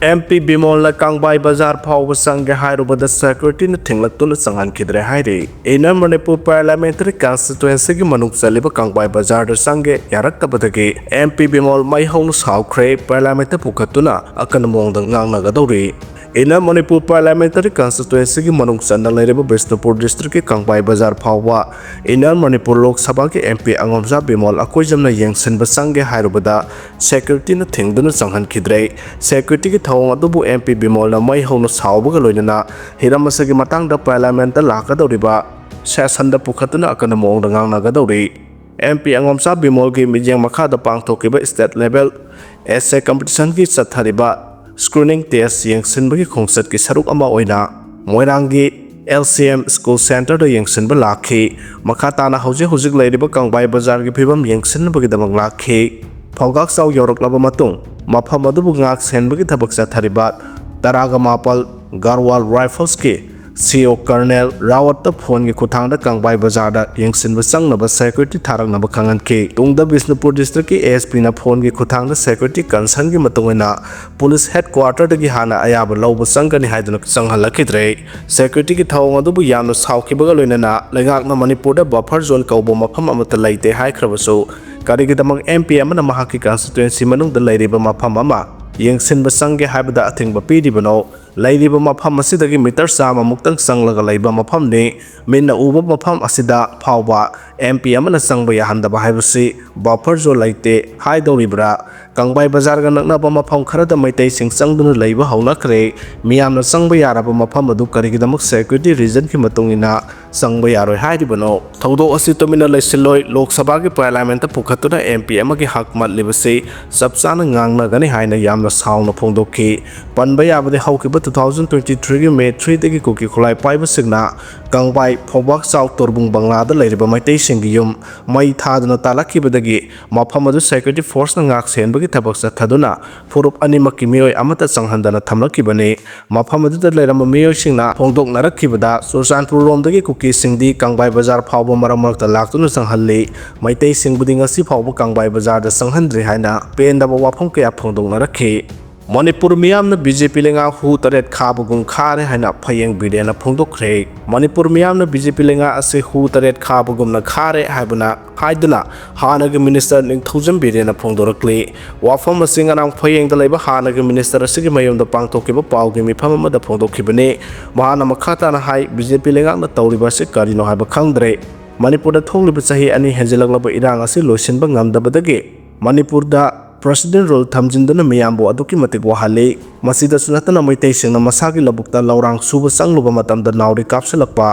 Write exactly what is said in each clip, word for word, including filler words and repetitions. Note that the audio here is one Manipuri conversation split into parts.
ꯑꯦꯝ ꯄꯤ ꯕꯤꯃꯣꯜꯅ ꯀꯪꯕꯥꯏ ꯕꯖꯥꯔ ꯐꯥꯎꯕ ꯆꯪꯒꯦ ꯍꯥꯏꯔꯨꯕꯗ ꯁꯦꯀ꯭ꯌꯨꯔꯤꯇꯤꯅ ꯊꯤꯡꯂꯛꯇꯨꯅ ꯆꯪꯍꯟꯈꯤꯗ꯭ꯔꯦ ꯍꯥꯏꯔꯤ꯫ ꯏꯟꯅꯔ ꯃꯅꯤꯄꯨꯔ ꯄꯥꯔꯂꯤꯌꯥꯃꯦꯟꯇꯔꯤ ꯀꯟꯁꯇꯤꯇ꯭ꯋꯦꯟꯁꯤꯒꯤ ꯃꯅꯨꯡ ꯆꯜꯂꯤꯕ ꯀꯪꯕꯥꯏ ꯕꯖꯥꯔꯗ ꯆꯪꯒꯦ ꯌꯥꯔꯛꯇꯕꯗꯒꯤ ꯑꯦꯝ ꯄꯤ ꯕꯤꯃꯣꯜ ꯃꯩ ꯍꯧꯅ ꯁꯥꯎꯈ꯭ꯔꯦ꯫ ꯄꯥꯔꯂꯤꯌꯥꯃꯦꯟꯇ ꯄꯨꯈꯠꯇꯨꯅ ꯑꯀꯟꯕ ꯃꯑꯣꯡꯗ ꯉꯥꯡꯅꯒꯗꯧꯔꯤ꯫ ꯏꯟꯅꯔ ꯃꯅꯤꯄꯨꯔ ꯄꯥꯔꯂꯤꯌꯥꯃꯦꯟꯇꯔꯤ ꯀꯟꯁꯇꯤꯇ꯭ꯋꯦꯟꯁꯤꯒꯤ ꯃꯅꯨꯡ ꯆꯟꯅ ꯂꯩꯔꯤꯕ ꯕꯤꯁꯅꯨꯄꯨꯔ ꯗꯤꯁꯇ꯭ꯔꯤꯛꯀꯤ ꯀꯪꯕꯥꯏ ꯕꯖꯥꯔ ꯐꯥꯎꯕ ꯏꯟꯅꯔ ꯃꯅꯤꯄꯨꯔ ꯂꯣꯛ ꯁꯚꯥꯒꯤ ꯑꯦꯝ ꯄꯤ ꯑꯉꯣꯝꯆꯥ ꯕꯤꯃꯣꯜ ꯑꯀꯣꯏꯖꯝꯅ ꯌꯦꯡꯁꯤꯟꯕ ꯆꯪꯒꯦ ꯍꯥꯏꯔꯨꯕꯗ ꯁꯦꯀ꯭ꯌꯨꯔꯤꯇꯤꯅ ꯊꯤꯡꯗꯨꯅ ꯆꯪꯍꯟꯈꯤꯗ꯭ꯔꯦ꯫ ꯁꯦꯀ꯭ꯌꯨꯔꯤꯇꯤꯒꯤ ꯊꯧꯑꯣꯡ ꯑꯗꯨꯕꯨ ꯑꯦꯝ ꯄꯤ ꯕꯤꯃꯣꯜꯅ ꯃꯩ ꯍꯧꯅ ꯁꯥꯎꯕꯒ ꯂꯣꯏꯅꯅ ꯍꯤꯔꯝ ꯑꯁꯤꯒꯤ ꯃꯇꯥꯡꯗ ꯄꯥꯔꯂꯤꯌꯥꯃꯦꯟꯇ ꯂꯥꯛꯀꯗꯧꯔꯤꯕ ꯁꯦꯁꯟꯗ ꯄꯨꯈꯠꯇꯨꯅ ꯑꯀꯟꯕ ꯃꯑꯣꯡꯗ ꯉꯥꯡꯅꯒꯗꯧꯔꯤ꯫ ꯑꯦꯝ ꯄꯤ ꯑꯉꯣꯝꯆꯥ ꯕꯤꯃꯣꯜꯒꯤ ꯃꯤꯠꯌꯦꯡ ꯃꯈꯥꯗ ꯄꯥꯡꯊꯣꯛꯈꯤꯕ ꯁ꯭ꯇꯦꯠ ꯂꯦꯚꯦꯜ ꯑꯦꯁꯦ ꯀꯝꯄꯤꯇꯤꯁꯟꯒꯤ ꯆꯠꯊꯔꯤꯕ ꯁ꯭ꯀ꯭ꯔꯤꯅꯤꯡ ꯇꯦꯁ ꯌꯦꯡꯁꯤꯟꯕꯒꯤ ꯈꯣꯡꯆꯠꯀꯤ ꯁꯔꯨꯛ ꯑꯃ ꯑꯣꯏꯅ ꯃꯣꯏꯔꯥꯡꯒꯤ ꯑꯦꯜ ꯁꯤ ꯑꯦꯝ ꯁ꯭ꯀꯨꯜ ꯁꯦꯟꯇꯔꯗ ꯌꯦꯡꯁꯤꯟꯕ ꯂꯥꯛꯈꯤ꯫ ꯃꯈꯥ ꯇꯥꯅ ꯍꯧꯖꯤꯛ ꯍꯧꯖꯤꯛ ꯂꯩꯔꯤꯕ ꯀꯪꯕꯥꯏ ꯕꯖꯥꯔꯒꯤ ꯐꯤꯕꯝ ꯌꯦꯡꯁꯤꯟꯅꯕꯒꯤꯗꯃꯛ ꯂꯥꯛꯈꯤ꯫ ꯐꯧꯒꯥꯛꯆꯥꯎ ꯌꯧꯔꯛꯂꯕ ꯃꯇꯨꯡ ꯃꯐꯝ ꯑꯗꯨꯕꯨ ꯉꯥꯛ ꯁꯦꯟꯕꯒꯤ ꯊꯕꯛ ꯆꯠꯊꯔꯤꯕ ꯇꯔꯥꯒ ꯃꯥꯄꯜ ꯒꯥꯔꯋꯥꯜ ꯔꯥꯏꯐꯜꯁꯀꯤ ꯁꯤ ꯏ ꯑꯣ ꯀꯔꯅꯦꯜ ꯔꯥꯋꯠꯇ ꯐꯣꯟꯒꯤ ꯈꯨꯠꯊꯥꯡꯗ ꯀꯪꯕꯥꯏ ꯕꯖꯥꯔꯗ ꯌꯦꯡꯁꯤꯟꯕ ꯆꯪꯅꯕ ꯁꯦꯀ꯭ꯌꯨꯔꯤꯇꯤ ꯊꯥꯔꯛꯅꯕ ꯈꯪꯍꯟꯈꯤ꯫ ꯇꯨꯡꯗ ꯕꯤꯁꯅꯨꯄꯨꯔ ꯗꯤꯁꯇ꯭ꯔꯤꯛꯀꯤ ꯑꯦ ꯑꯦꯁ ꯄꯤꯅ ꯐꯣꯟꯒꯤ ꯈꯨꯠꯊꯥꯡꯗ ꯁꯦꯀ꯭ꯌꯨꯔꯤꯇꯤ ꯀꯟꯁꯔꯟꯒꯤ ꯃꯇꯨꯡ ꯏꯟꯅ ꯄꯨꯂꯤꯁ ꯍꯦꯗꯀ꯭ꯋꯥꯇꯔꯗꯒꯤ ꯍꯥꯟꯅ ꯑꯌꯥꯕ ꯂꯧꯕ ꯆꯪꯒꯅꯤ ꯍꯥꯏꯗꯨꯅ ꯆꯪꯍꯜꯂꯛꯈꯤꯗ꯭ꯔꯦ꯫ ꯁꯦꯀ꯭ꯌꯨꯔꯤꯇꯤꯒꯤ ꯊꯧꯑꯣꯡ ꯑꯗꯨꯕꯨ ꯌꯥꯝꯅ ꯁꯥꯎꯈꯤꯕꯒ ꯂꯣꯏꯅꯅ ꯂꯩꯉꯥꯛꯅ ꯃꯅꯤꯄꯨꯔꯗ ꯕꯐꯔ ꯖꯣꯟ ꯀꯧꯕ ꯃꯐꯝ ꯑꯃꯠꯇ ꯂꯩꯇꯦ ꯍꯥꯏꯈ꯭ꯔꯕꯁꯨ, ꯀꯔꯤꯒꯤꯗꯃꯛ ꯑꯦꯝ ꯄꯤ ꯑꯃꯅ ꯃꯍꯥꯛꯀꯤ ꯀꯟꯁꯇꯤꯇ꯭ꯋꯦꯟꯁꯤ ꯃꯅꯨꯡꯗ ꯂꯩꯔꯤꯕ ꯃꯐꯝ ꯑꯃ ꯌꯦꯡꯁꯤꯟꯕ ꯆꯪꯒꯦ ꯍꯥꯏꯕꯗ ꯑꯊꯤꯡꯕ ꯄꯤꯔꯤꯕꯅꯣ? ꯂꯩꯔꯤꯕ ꯃꯐꯝ ꯑꯁꯤꯗꯒꯤ ꯃꯤꯇꯔ ꯆꯥꯝꯃꯃꯨꯛꯇꯪ ꯆꯪꯂꯒ ꯂꯩꯕ ꯃꯐꯝꯅꯤ꯫ ꯃꯤꯠꯅ ꯎꯕ ꯃꯐꯝ ꯑꯁꯤꯗ ꯐꯥꯎꯕ ꯑꯦꯝ ꯄꯤ ꯑꯃꯅ ꯆꯪꯕ ꯌꯥꯍꯟꯗꯕ ꯍꯥꯏꯕꯁꯤ ꯕꯐꯔ ꯖꯣꯟ ꯂꯩꯇꯦ ꯍꯥꯏꯗꯧꯔꯤꯕ꯭ꯔꯥ? ꯀꯪꯕꯥꯏ ꯕꯖꯥꯔꯒ ꯅꯛꯅꯕ ꯃꯐꯝ ꯈꯔꯗ ꯃꯩꯇꯩꯁꯤꯡ ꯆꯪꯗꯨꯅ ꯂꯩꯕ ꯍꯧꯅꯈ꯭ꯔꯦ꯫ ꯃꯤꯌꯥꯝꯅ ꯆꯪꯕ ꯌꯥꯔꯕ ꯃꯐꯝ ꯑꯗꯨ ꯀꯔꯤꯒꯤꯗꯃꯛ ꯁꯦꯀ꯭ꯌꯨꯔꯤꯇꯤ ꯔꯤꯖꯟꯒꯤ ꯃꯇꯨꯡ ꯏꯟꯅ ꯆꯪꯕ ꯌꯥꯔꯣꯏ ꯍꯥꯏꯔꯤꯕꯅꯣ? ꯊꯧꯗꯣꯛ ꯑꯁꯤ ꯇꯨꯃꯤꯟꯅ ꯂꯩꯁꯤꯜꯂꯣꯏ꯫ ꯂꯣꯛ ꯁꯚꯥꯒꯤ ꯄꯥꯔꯂꯤꯌꯥꯃꯦꯟꯇ ꯄꯨꯈꯠꯇꯨꯅ ꯑꯦꯝ ꯄꯤ ꯑꯃꯒꯤ ꯍꯛ ꯃꯠꯂꯤꯕꯁꯤ ꯆꯞ ꯆꯥꯅ ꯉꯥꯡꯅꯒꯅꯤ ꯍꯥꯏꯅ ꯌꯥꯝꯅ ꯁꯥꯎꯅ ꯐꯣꯡꯗꯣꯛꯈꯤ꯫ ꯄꯟꯕ ꯌꯥꯕꯗꯤ ꯍꯧꯈꯤꯕ ꯇꯨ ꯊꯥꯎꯖꯟ ꯇ꯭ꯋꯦꯟꯇꯤ ꯊ꯭ꯔꯤꯒꯤ ꯃꯦ ꯊ꯭ꯔꯤꯗꯒꯤ ꯀꯨꯀꯤ ꯈꯨꯠꯂꯥꯏ ꯄꯥꯏꯕꯁꯤꯡꯅ ꯀꯪꯕꯥꯏ ꯐꯧꯕꯥꯛ ꯆꯥꯎ ꯇꯣꯔꯕꯨꯡ ꯕꯪꯂꯥꯗ ꯂꯩꯔꯤꯕ ꯃꯩꯇꯩꯁꯤꯡꯒꯤ ꯌꯨꯝ ꯃꯩ ꯊꯥꯗꯨꯅ ꯇꯥꯜꯂꯛꯈꯤꯕꯗꯒꯤ ꯃꯐꯝ ꯑꯗꯨ ꯁꯦꯀ꯭ꯌꯨꯔꯤꯇꯤ ꯐꯣꯔꯁꯅ ꯉꯥꯛ ꯁꯦꯟꯕꯒꯤ ꯊꯕꯛ ꯆꯠꯊꯗꯨꯅ ꯐꯨꯔꯨꯞ ꯑꯅꯤꯃꯛꯀꯤ ꯃꯤꯑꯣꯏ ꯑꯃꯠꯇ ꯆꯪꯍꯟꯗꯅ ꯊꯝꯂꯛꯈꯤꯕꯅꯤ꯫ ꯃꯐꯝ ꯑꯗꯨꯗ ꯂꯩꯔꯝꯕ ꯃꯤꯑꯣꯏꯁꯤꯡꯅ ꯐꯣꯡꯗꯣꯛꯅꯔꯛꯈꯤꯕꯗ, ꯆꯨꯔꯆꯥꯟꯄꯨꯔ ꯔꯣꯝꯗꯒꯤ ꯀꯨꯀꯤꯁꯤꯡꯗꯤ ꯀꯪꯕꯥꯏ ꯕꯖꯥꯔ ꯐꯥꯎꯕ ꯃꯔꯛ ꯃꯔꯛꯇ ꯂꯥꯛꯇꯨꯅ ꯆꯪꯍꯜꯂꯤ꯫ ꯃꯩꯇꯩꯁꯤꯡꯕꯨꯗꯤ ꯉꯁꯤ ꯐꯥꯎꯕ ꯀꯪꯕꯥꯏ ꯕꯖꯥꯔꯗ ꯆꯪꯍꯟꯗ꯭ꯔꯤ ꯍꯥꯏꯅ ꯄꯦꯟꯗꯕ ꯋꯥꯐꯝ ꯀꯌꯥ ꯐꯣꯡꯗꯣꯛꯅꯔꯛꯈꯤ꯫ ꯃꯅꯤꯄꯨꯔ ꯃꯤꯌꯥꯝꯅ ꯕꯤ ꯖꯦ ꯄꯤ ꯂꯩꯉꯥꯛ ꯍꯨ ꯇꯔꯦꯠ ꯈꯥꯕꯒꯨꯝ ꯈꯥꯔꯦ ꯍꯥꯏꯅ ꯐꯌꯦꯡ ꯕꯤꯔꯦꯟꯅ ꯐꯣꯡꯗꯣꯛꯈ꯭ꯔꯦ꯫ ꯃꯅꯤꯄꯨꯔ ꯃꯤꯌꯥꯝꯅ ꯕꯤ ꯖꯦ ꯄꯤ ꯂꯩꯉꯥꯛ ꯑꯁꯤ ꯍꯨ ꯇꯔꯦꯠ ꯈꯥꯕꯒꯨꯝꯅ ꯈꯥꯔꯦ ꯍꯥꯏꯕꯅ ꯍꯥꯏꯗꯨꯅ ꯍꯥꯟꯅꯒꯤ ꯃꯤꯅꯤꯁꯇꯔ ꯅꯤꯡꯊꯧꯖꯝ ꯕꯤꯔꯦꯟꯅ ꯐꯣꯡꯗꯣꯔꯛꯂꯤ꯫ ꯋꯥꯐꯝ ꯑꯁꯤ ꯉꯔꯥꯡ ꯐꯌꯦꯡꯗ ꯂꯩꯕ ꯍꯥꯟꯅꯒꯤ ꯃꯤꯅꯤꯁꯇꯔ ꯑꯁꯤꯒꯤ ꯃꯌꯨꯝꯗ ꯄꯥꯡꯊꯣꯛꯈꯤꯕ ꯄꯥꯎꯒꯤ ꯃꯤꯐꯝ ꯑꯃꯗ ꯐꯣꯡꯗꯣꯛꯈꯤꯕꯅꯤ꯫ ꯃꯍꯥꯛꯅ ꯃꯈꯥ ꯇꯥꯅ ꯍꯥꯏ, ꯕꯤ ꯖꯦ ꯄꯤ ꯂꯩꯉꯥꯛꯅ ꯇꯧꯔꯤꯕ ꯑꯁꯤ ꯀꯔꯤꯅꯣ ꯍꯥꯏꯕ ꯈꯪꯗ꯭ꯔꯦ꯫ ꯃꯅꯤꯄꯨꯔꯗ ꯊꯣꯛꯂꯤꯕ ꯆꯍꯤ ꯑꯅꯤ ꯍꯦꯟꯖꯤꯜꯂꯛꯂꯕ ꯏꯔꯥꯡ ꯑꯁꯤ ꯂꯣꯏꯁꯤꯟꯕ ꯉꯝꯗꯕꯗꯒꯤ ꯃꯅꯤꯄꯨꯔꯗ ꯄ꯭ꯔꯦꯁꯤꯗꯦꯟ ꯔꯨꯜ ꯊꯝꯖꯤꯟꯗꯨꯅ ꯃꯤꯌꯥꯝꯕꯨ ꯑꯗꯨꯛꯀꯤ ꯃꯇꯤꯛ ꯋꯥꯍꯜꯂꯤ꯫ ꯃꯁꯤꯗꯁꯨ ꯅꯠꯇꯅ ꯃꯩꯇꯩꯁꯤꯡꯅ ꯃꯁꯥꯒꯤ ꯂꯧꯕꯨꯛꯇ ꯂꯧꯔꯥꯡ ꯁꯨꯕ ꯆꯪꯂꯨꯕ ꯃꯇꯝꯗ ꯅꯥꯎꯔꯤ ꯀꯥꯞꯁꯤꯜꯂꯛꯄ,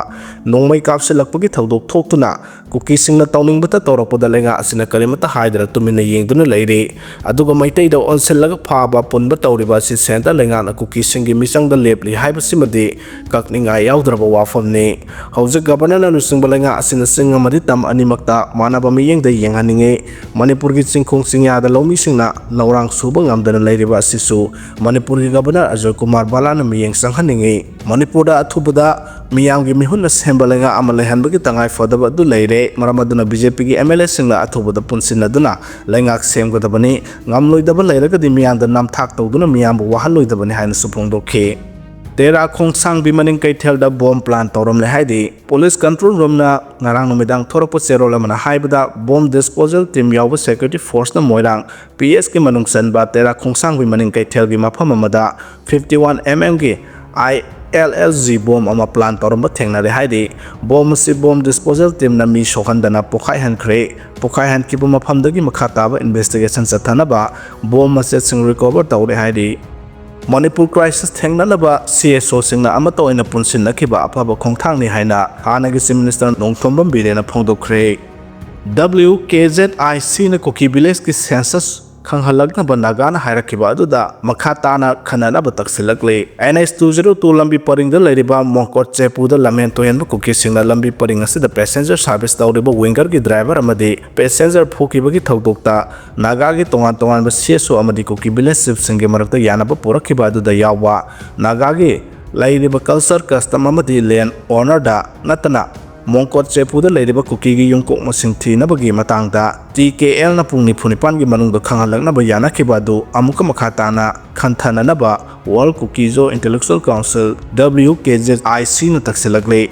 ꯅꯣꯡꯃꯩ ꯀꯥꯞꯁꯤꯜꯂꯛꯄꯒꯤ ꯊꯧꯗꯣꯛ ꯊꯣꯛꯇꯨꯅ ꯀꯨꯀꯤꯁꯤꯡꯅ ꯇꯧꯅꯤꯡꯕꯇ ꯇꯧꯔꯛꯄꯗ ꯂꯩꯉꯥꯛ ꯑꯁꯤꯅ ꯀꯔꯤꯃꯠꯇ ꯍꯥꯏꯗꯅ ꯇꯨꯃꯤꯟꯅ ꯌꯦꯡꯗꯨꯅ ꯂꯩꯔꯤ꯫ ꯑꯗꯨꯒ ꯃꯩꯇꯩꯗ ꯑꯣꯟꯁꯤꯜꯂꯒ ꯐꯥꯕ ꯄꯨꯟꯕ ꯇꯧꯔꯤꯕ ꯑꯁꯤ ꯁꯦꯟꯇꯔ ꯂꯩꯉꯥꯛꯅ ꯀꯨꯀꯤꯁꯤꯡꯒꯤ ꯃꯤꯆꯪꯗ ꯂꯦꯞꯂꯤ ꯍꯥꯏꯕꯁꯤꯃꯗꯤ ꯀꯛꯅꯤꯡꯉꯥꯏ ꯌꯥꯎꯗ꯭ꯔꯕ ꯋꯥꯐꯝꯅꯤ꯫ ꯍꯧꯖꯤꯛ ꯒꯕꯔꯅꯔꯅ ꯂꯨꯆꯤꯡꯕ ꯂꯩꯉꯥꯛ ꯑꯁꯤꯅ ꯆꯤꯡ ꯑꯃꯗꯤ ꯇꯝ ꯑꯅꯤꯃꯛꯇ ꯃꯥꯟꯅꯕ ꯃꯤꯠꯌꯦꯡꯗ ꯌꯦꯡꯍꯟꯅꯤꯡꯉꯤ꯫ ꯃꯅꯤꯄꯨꯔꯒꯤ ꯆꯤꯡꯈꯣꯡ ꯆꯤꯡꯌꯥꯗ ꯂꯧꯃꯤꯁꯤꯡꯅ ꯂꯧꯔꯥꯡ ꯁꯨꯕ ꯉꯝꯗꯅ ꯂꯩꯔꯤꯕ ꯑꯁꯤꯁꯨ ꯃꯅꯤꯄꯨꯔꯒꯤ ꯒꯕꯔꯅꯔ ꯑꯖꯣꯏ ꯀꯨꯃꯥꯔ ꯕꯂꯥꯅ ꯃꯤꯠꯌꯦꯡ ꯆꯪꯍꯟꯅꯤꯡꯉꯤ꯫ ꯃꯅꯤꯄꯨꯔꯗ ꯑꯊꯨꯕꯗ ꯃꯤꯌꯥꯝꯒꯤ ꯃꯤꯍꯨꯠꯅ ꯁꯦꯝꯕ ꯂꯩꯉꯥꯛ ꯑꯃ ꯂꯩꯍꯟꯕꯒꯤ ꯇꯉꯥꯏ ꯐꯗꯕ ꯑꯗꯨ ꯂꯩꯔꯦ꯫ ꯃꯔꯝ ꯑꯗꯨꯅ ꯕꯤ ꯖꯦ ꯄꯤꯒꯤ ꯑꯦꯝ ꯑꯦꯜ ꯑꯦꯁꯤꯡꯅ ꯑꯊꯨꯕꯗ ꯄꯨꯟꯁꯤꯟꯅꯗꯨꯅ ꯂꯩꯉꯥꯛ ꯁꯦꯝꯒꯗꯕꯅꯤ꯫ ꯉꯝꯂꯣꯏꯗꯕ ꯂꯩꯔꯒꯗꯤ ꯃꯤꯌꯥꯝꯗ ꯅꯝꯊꯥꯛ ꯇꯧꯗꯨꯅ ꯃꯤꯌꯥꯝꯕꯨ ꯋꯥꯍꯜꯂꯣꯏꯗꯕꯅꯤ ꯍꯥꯏꯅꯁꯨ ꯐꯣꯡꯗꯣꯛꯈꯤ꯫ ꯇꯦꯔꯥ ꯈꯣꯡꯁꯥꯡꯕꯤ ꯃꯅꯤꯡ ꯀꯩꯊꯦꯜꯗ ꯕꯣꯝ ꯄ꯭ꯂꯥꯟ ꯇꯧꯔꯝꯂꯦ ꯍꯥꯏꯔꯤ꯫ ꯄꯨꯂꯤꯁ ꯀꯟꯇ꯭ꯔꯣꯜ ꯔꯨꯝꯅ ꯉꯔꯥꯡ ꯅꯨꯃꯤꯗꯥꯡ ꯊꯣꯔꯛꯄ ꯆꯦꯔꯣꯜ ꯑꯃꯅ ꯍꯥꯏꯕꯗ, ꯕꯣꯝ ꯗꯤꯁꯄꯣꯖꯦꯜ ꯇꯤꯝ ꯌꯥꯎꯕ ꯁꯦꯀ꯭ꯌꯨꯔꯤꯇꯤ ꯐꯣꯔꯁꯅ ꯃꯣꯏꯔꯥꯡ ꯄꯤ ꯑꯦꯁꯀꯤ ꯃꯅꯨꯡ ꯆꯟꯕ ꯇꯦꯔꯥ ꯈꯣꯡꯁꯥꯡꯕꯤ ꯃꯅꯤꯡ ꯀꯩꯊꯦꯜꯒꯤ ꯃꯐꯝ ꯑꯃꯗ ꯐꯤꯐꯇꯤ ꯋꯥꯟ ꯑꯦꯝ ꯑꯦꯝꯒꯤ ꯑꯥꯏ ꯑꯦꯜ ꯑꯦꯜ ꯖꯤ ꯕꯣꯝ ꯑꯃ ꯄ꯭ꯂꯥꯟ ꯇꯧꯔꯝꯕ ꯊꯦꯡꯅꯔꯦ ꯍꯥꯏꯔꯤ꯫ ꯕꯣꯝ ꯑꯁꯤ ꯕꯣꯝ ꯗꯤꯁꯄꯣꯖꯦꯜ ꯇꯤꯝꯅ ꯃꯤ ꯁꯣꯛꯍꯟꯗꯅ ꯄꯣꯈꯥꯏꯍꯟꯈ꯭ꯔꯦ꯫ ꯄꯣꯈꯥꯏꯍꯟꯈꯤꯕ ꯃꯐꯝꯗꯒꯤ ꯃꯈꯥ ꯇꯥꯕ ꯏꯟꯚꯦꯁꯇꯤꯒꯦꯁꯟ ꯆꯠꯊꯅꯕ ꯕꯣꯝ ꯃꯆꯦꯠꯁꯤꯡ ꯔꯤꯀꯣꯚꯔ ꯇꯧꯔꯦ ꯍꯥꯏꯔꯤ꯫ ꯃꯅꯤꯄꯨꯔ ꯀ꯭ꯔꯥꯏꯁꯤꯁ ꯊꯦꯡꯅꯅꯕ ꯁꯤ ꯑꯦꯁ ꯑꯣꯁꯤꯡꯅ ꯑꯃꯠꯇ ꯑꯣꯏꯅ ꯄꯨꯟꯁꯤꯟꯅꯈꯤꯕ ꯑꯐꯕ ꯈꯣꯡꯊꯥꯡꯅꯤ ꯍꯥꯏꯅ ꯍꯥꯟꯅꯒꯤ ꯆꯤꯐ ꯃꯤꯅꯤꯁꯇꯔ ꯅꯣꯡꯊꯣꯝꯕꯝ ꯕꯤꯔꯦꯟꯅ ꯐꯣꯡꯗꯣꯛꯈ꯭ꯔꯦ꯫ ꯗꯕ꯭ꯂꯤꯌꯨ ꯀꯦ ꯖꯦꯗ ꯑꯥꯏ ꯁꯤꯅ ꯀꯨꯀꯤ ꯚꯤꯂꯦꯖꯀꯤ ꯁꯦꯟꯁꯁ ꯈꯪꯍꯜꯂꯛꯅꯕ ꯅꯥꯒꯥꯅ ꯍꯥꯏꯔꯛꯈꯤꯕ ꯑꯗꯨꯗ ꯃꯈꯥ ꯇꯥꯅ ꯈꯟꯅꯅꯕ ꯇꯛꯁꯤꯜꯂꯛꯂꯤ꯫ N H two zero two ꯂꯝꯕꯤ ꯄꯔꯤꯡꯗ ꯂꯩꯔꯤꯕ ꯃꯣꯡꯀꯣꯠ ꯆꯦꯄꯨꯗ ꯂꯝꯍꯦꯟ ꯇꯨꯍꯦꯟꯕ ꯀꯨꯀꯤꯁꯤꯡꯅ ꯂꯝꯕꯤ ꯄꯔꯤꯡ ꯑꯁꯤꯗ ꯄꯦꯁꯦꯟꯖꯔ ꯁꯥꯔꯚꯤꯁ ꯇꯧꯔꯤꯕ ꯋꯤꯡꯒꯔꯒꯤ ꯗ꯭ꯔꯥꯏꯚꯔ ꯑꯃꯗꯤ ꯄꯦꯁꯦꯟꯖꯔ ꯐꯨꯈꯤꯕꯒꯤ ꯊꯧꯗꯣꯛꯇ ꯅꯥꯒꯥꯒꯤ ꯇꯣꯉꯥꯟ ꯇꯣꯉꯥꯟꯕ ꯁꯤ ꯑꯦꯁ ꯑꯣ ꯑꯃꯗꯤ ꯀꯨꯀꯤ ꯚꯤꯂꯦꯖ ꯆꯤꯐꯁꯤꯡꯒꯤ ꯃꯔꯛꯇ ꯌꯥꯅꯕ ꯄꯨꯔꯛꯈꯤꯕ ꯑꯗꯨꯗ ꯌꯥꯎꯕ ꯅꯥꯒꯥꯒꯤ ꯂꯩꯔꯤꯕ ꯀꯜꯆꯔ, ꯀꯁꯇꯝ ꯑꯃꯗꯤ ꯂꯦꯟ ꯑꯣꯅꯔꯗ ꯅꯠꯇꯅ ꯃꯣꯡꯀꯣꯠ ꯆꯦꯄꯨꯗ ꯂꯩꯔꯤꯕ ꯀꯨꯀꯤꯒꯤ ꯌꯨꯝꯀꯣꯛ ꯃꯁꯤꯡ ꯊꯤꯅꯕꯒꯤ ꯃꯇꯥꯡꯗ ꯇꯤ ꯀꯦ ꯑꯦꯜꯅ ꯄꯨꯡ ꯅꯤꯐꯨ ꯅꯤꯄꯥꯟꯒꯤ ꯃꯅꯨꯡꯗ ꯈꯪꯍꯜꯂꯛꯅꯕ ꯌꯥꯅꯈꯤꯕ ꯑꯗꯨ ꯑꯃꯨꯛꯀ ꯃꯈꯥ ꯇꯥꯅ ꯈꯟꯊꯅꯅꯕ World Kuki-Zo Intellectual Council, W K Z I C ꯅ ꯇꯛꯁꯤꯜꯂꯛꯂꯤ꯫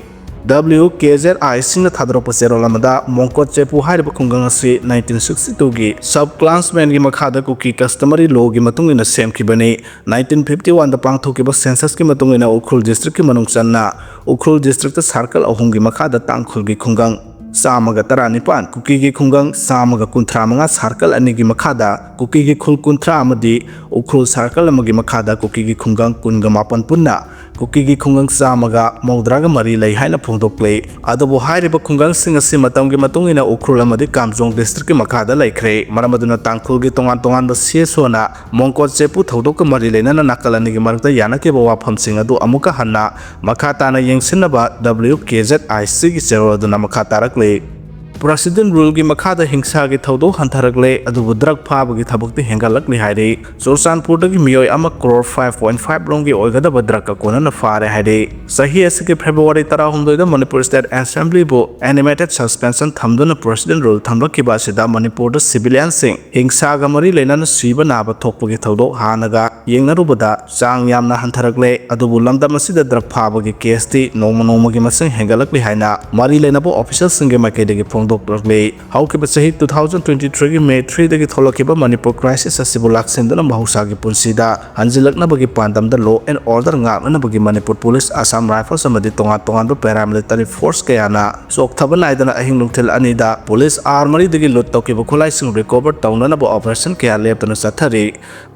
W K Z I C ꯅ ꯊꯥꯗꯣꯔꯛꯄ ꯆꯦꯔꯣꯜ ꯑꯃꯗ, ꯃꯣꯡꯀꯣꯠ ꯆꯦꯄꯨ ꯍꯥꯏꯔꯤꯕ ꯈꯨꯡꯒꯪ ꯑꯁꯤ ꯅꯥꯏꯟꯇꯤꯟ ꯁꯤꯛꯁꯇꯤ ꯇꯨꯒꯤ sub clansmen ꯒꯤ ꯃꯈꯥꯗ ꯀꯨꯀꯤ customary law ꯒꯤ ꯃꯇꯨꯡ ꯏꯟꯅ ꯁꯦꯝꯈꯤꯕꯅꯤ꯫ ꯅꯥꯏꯟꯇꯤꯟ ꯐꯤꯐꯇꯤ ꯋꯥꯟꯗ ꯄꯥꯡꯊꯣꯛꯈꯤꯕ census ꯀꯤ ꯃꯇꯨꯡ ꯏꯟꯅ ꯎꯈ꯭ꯔꯨꯜ district ꯀꯤ ꯃꯅꯨꯡ ꯆꯟꯅ ꯎꯈ꯭ꯔꯨꯜ district ꯇ circle ꯑꯍꯨꯝꯒꯤ ꯃꯈꯥꯗ ꯇꯥꯡꯈꯨꯜꯒꯤ ꯈꯨꯡꯒꯪ ꯆꯥꯝꯃꯒ ꯇꯔꯥꯅꯤꯄꯥꯟ, ꯀꯨꯀꯤꯒꯤ ꯈꯨꯡꯒꯪ ꯆꯥꯝꯃꯒ ꯀꯨꯟꯊ꯭ꯔꯥ ꯃꯉꯥ, circle ꯑꯅꯤꯒꯤ ꯃꯈꯥꯗ ꯀꯨꯀꯤꯒꯤ ꯈꯨꯜ ꯀꯨꯟꯊ꯭ꯔꯥ ꯑꯃꯗꯤ ꯎꯈ꯭ꯔꯨꯜ circle ꯑꯃꯒꯤ ꯃꯈꯥꯗ ꯀꯨꯀꯤꯒꯤ ꯈꯨꯡꯒꯪ ꯀꯨꯟꯒ ꯃꯥꯄꯟ ꯄꯨꯟꯅ ꯀꯨꯀꯤꯒꯤ ꯈꯨꯡꯒꯪ ꯆꯥꯝꯃꯒ ꯃꯧꯗ꯭ꯔꯥꯒ ꯃꯔꯤ ꯂꯩ ꯍꯥꯏꯅ ꯐꯣꯡꯗꯣꯛꯂꯤ꯫ ꯑꯗꯨꯕꯨ ꯍꯥꯏꯔꯤꯕ ꯈꯨꯡꯒꯪꯁꯤꯡ ꯑꯁꯤ ꯃꯇꯝꯒꯤ ꯃꯇꯨꯡ ꯏꯟꯅ ꯎꯈ꯭ꯔꯨꯜ ꯑꯃꯗꯤ ꯀꯥꯝꯖꯣꯡ district ꯀꯤ ꯃꯈꯥꯗ ꯂꯩꯈ꯭ꯔꯦ꯫ ꯃꯔꯝ ꯑꯗꯨꯅ ꯇꯥꯡꯈꯨꯜꯒꯤ ꯇꯣꯉꯥꯟ ꯇꯣꯉꯥꯟꯕ C S O ꯅ ꯃꯣꯡꯀꯣꯠ ꯆꯦꯄꯨ ꯊꯧꯗꯣꯛꯀ ꯃꯔꯤ ꯂꯩꯅꯅ ꯅꯥꯀꯜ ꯑꯅꯤꯒꯤ ꯃꯔꯛꯇ ꯌꯥꯅꯈꯤꯕ ꯋꯥꯐꯝꯁꯤꯡ ꯑꯗꯨ ꯑꯃꯨꯛꯀ ꯍꯟꯅ ꯃꯈꯥ ꯇꯥꯅ ꯌꯦꯡꯁꯤꯟꯅꯕ W K Z I C ꯒꯤ ꯆꯦꯔꯣꯜ ꯑꯗꯨꯅ ꯃꯈꯥ ꯇꯥꯔꯛꯂꯤ꯫ President rule ꯒꯤ ꯃꯈꯥꯗ ꯍꯤꯡꯁꯥꯒꯤ ꯊꯧꯗꯣꯛ ꯍꯟꯊꯔꯛꯂꯦ, ꯑꯗꯨꯕꯨ drug ꯐꯥꯕꯒꯤ ꯊꯕꯛꯇꯤ ꯍꯦꯟꯒꯠꯂꯛꯂꯤ ꯍꯥꯏꯔꯤ꯫ ꯆꯨꯔꯆꯥꯟꯄꯨꯔꯗꯒꯤ ꯃꯤꯑꯣꯏ ꯑꯃ crore five point five ꯔꯣꯝꯒꯤ ꯑꯣꯏꯒꯗꯕ drug ꯀꯣꯟꯅꯅ ꯐꯥꯔꯦ ꯍꯥꯏꯔꯤ꯫ ꯆꯍꯤ ꯑꯁꯤꯒꯤ February ꯇꯔꯥꯍꯨꯝꯗꯣꯏꯗ ꯃꯅꯤꯄꯨꯔ state assembly ꯕꯨ animated suspension ꯊꯝꯗꯨꯅ president rule ꯊꯝꯂꯛꯈꯤꯕ ꯑꯁꯤꯗ ꯃꯅꯤꯄꯨꯔꯗ civilian ꯁꯤꯡ ꯍꯤꯡꯁꯥꯒ ꯃꯔꯤ ꯂꯩꯅꯅ ꯁꯤꯕ ꯅꯥꯕ ꯊꯣꯛꯄꯒꯤ ꯊꯧꯗꯣꯛ ꯍꯥꯟꯅꯒ ꯌꯦꯡꯅꯔꯨꯕꯗ ꯆꯥꯡ ꯌꯥꯝꯅ ꯍꯟꯊꯔꯛꯂꯦ꯫ ꯑꯗꯨꯕꯨ ꯂꯝꯗꯝ ꯑꯁꯤꯗ drug ꯐꯥꯕꯒꯤ case ꯇꯤ ꯅꯣꯡꯃ ꯅꯣꯡꯃꯒꯤ ꯃꯁꯤꯡ ꯍꯦꯟꯒꯠꯂꯛꯂꯤ ꯍꯥꯏꯅ ꯃꯔꯤ ꯂꯩꯅꯕ official ꯁꯤꯡꯒꯤ ꯃꯥꯏꯀꯩꯗꯒꯤ ꯐꯣꯡꯗꯣꯛꯂꯛꯂꯤ꯫ ꯍꯧꯈꯤꯕ ꯆꯍꯤ two thousand twenty three ꯒꯤ May three ꯗꯒꯤ ꯊꯣꯛꯂꯛꯈꯤꯕ ꯃꯅꯤꯄꯨꯔ crisis ꯑꯁꯤꯕꯨ ꯂꯥꯛꯁꯤꯟꯗꯨꯅ ꯃꯍꯧꯁꯥꯒꯤ ꯄꯨꯟꯁꯤꯗ ꯍꯟꯖꯤꯜꯂꯛꯅꯕꯒꯤ ꯄꯥꯟꯗꯝꯗ law and order ꯉꯥꯛꯅꯅꯕꯒꯤ Manipur police, Assam Rifles ꯑꯃꯗꯤ ꯇꯣꯉꯥꯟ ꯇꯣꯉꯥꯟꯕ paramilitary force ꯀꯌꯥꯅ ꯆꯣꯛꯊꯕ ꯅꯥꯏꯗꯅ ꯑꯍꯤꯡ ꯅꯨꯡꯊꯤꯜ ꯑꯅꯤꯗ police R ꯃꯔꯤꯗꯒꯤ loot ꯇꯧꯈꯤꯕ ꯈꯨꯠꯂꯥꯏꯁꯤꯡ recover ꯇꯧꯅꯅꯕ operation ꯀꯌꯥ ꯂꯦꯞꯇꯅ ꯆꯠꯊꯔꯤ꯫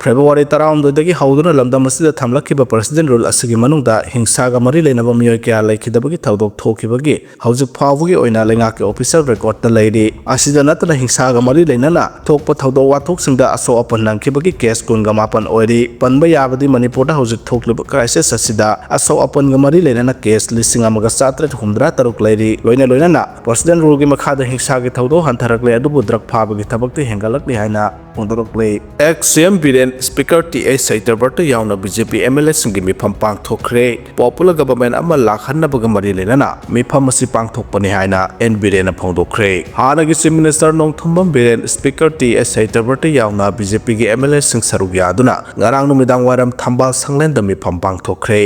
February ꯇꯔꯥꯍꯨꯝꯗꯣꯏꯗꯒꯤ ꯍꯧꯗꯨꯅ ꯂꯝꯗꯝ ꯑꯁꯤꯗ ꯊꯝꯂꯛꯈꯤꯕ president rule ꯑꯁꯤꯒꯤ ꯃꯅꯨꯡꯗ ꯍꯤꯡꯁꯥꯒ ꯃꯔꯤ ꯂꯩꯅꯕ ꯃꯤꯑꯣꯏ ꯀꯌꯥ ꯂꯩꯈꯤꯗꯕꯒꯤ ꯊꯧꯗꯣꯛ ꯊꯣꯛꯈꯤꯕꯒꯤ ꯍꯧꯖꯤꯛ ꯐꯥꯎꯕꯒꯤ ꯑꯣꯏꯅ ꯂꯩꯉꯥꯛꯀꯤ official record ꯀꯣꯔꯠꯇ ꯂꯩꯔꯤ꯫ ꯑꯁꯤꯗ ꯅꯠꯇꯅ ꯍꯤꯡꯁꯥꯒ ꯃꯔꯤ ꯂꯩꯅꯅ ꯊꯣꯛꯄ ꯊꯧꯗꯣꯛ ꯋꯥꯊꯣꯛꯁꯤꯡꯗ ꯑꯁꯣꯛ ꯑꯄꯟ ꯅꯪꯈꯤꯕꯒꯤ ꯀꯦꯁ ꯀꯨꯟꯒ ꯃꯥꯄꯟ ꯑꯣꯏꯔꯤ꯫ ꯄꯟꯕ ꯌꯥꯕꯗꯤ ꯃꯅꯤꯄꯨꯔꯗ ꯍꯧꯖꯤꯛ ꯊꯣꯛꯂꯤꯕ ꯀ꯭ꯔꯥꯏꯁꯤꯁ ꯑꯁꯤꯗ ꯑꯁꯣꯛ ꯑꯄꯟꯒ ꯃꯔꯤ ꯂꯩꯅꯅ ꯀꯦꯁ ꯂꯤꯁꯤꯡ ꯑꯃꯒ ꯆꯥꯇ꯭ꯔꯦꯠ ꯍꯨꯝꯗ꯭ꯔꯥ ꯇꯔꯨꯛ ꯂꯩꯔꯤ꯫ ꯂꯣꯏꯅ ꯂꯣꯏꯅꯅ ꯄ꯭ꯔꯣꯁꯤꯗꯦꯟ ꯔꯨꯜꯒꯤ ꯃꯈꯥꯗ ꯍꯤꯡꯁꯥꯒꯤ ꯊꯧꯗꯣꯛ ꯍꯟꯊꯔꯛꯂꯦ, ꯑꯗꯨꯕꯨ ꯗ꯭ꯔꯒ ꯐꯥꯕꯒꯤ ꯊꯕꯛꯇꯤ ꯍꯦꯟꯒꯠꯂꯛꯂꯤ ꯍꯥꯏꯅ ꯐꯣꯡꯗꯣꯔꯛꯂꯤ꯫ Ex C M Biren, speaker T H Satyabrata ꯌꯥꯎꯅ B J P M L ꯑꯦꯁꯤꯡꯒꯤ ꯃꯤꯐꯝ ꯄꯥꯡꯊꯣꯛꯈ꯭ꯔꯦ꯫ ꯄꯣꯄꯨꯂꯔ ꯒꯕꯔꯃꯦꯟ ꯑꯃ ꯂꯥꯛꯍꯟꯅꯕꯒ ꯃꯔꯤ ꯂꯩꯅꯅ ꯃꯤꯐꯝ ꯑꯁꯤ ꯄꯥꯡꯊꯣꯛꯄꯅꯤ ꯍꯥꯏꯅ ꯑꯦꯟ ꯕꯤꯔꯦꯟꯅ ꯐꯣꯡꯗꯣꯛꯈ꯭ꯔꯦ꯫ ꯍꯥꯟꯅꯒꯤ chief minister Nongthombam Biren, speaker T H Satyabrata ꯌꯥꯎꯅ ꯕꯤ ꯖꯦ ꯄꯤꯒꯤ ꯑꯦꯝ ꯑꯦꯜ ꯑꯦꯁꯤꯡ ꯁꯔꯨꯛ ꯌꯥꯗꯨꯅ ꯉꯔꯥꯡ ꯅꯨꯃꯤꯗꯥꯡ ꯋꯥꯏꯔꯝ ꯊꯝꯕꯥꯜ ꯁꯪꯂꯦꯟꯗ ꯃꯤꯐꯝ ꯄꯥꯡꯊꯣꯛꯈ꯭ꯔꯦ꯫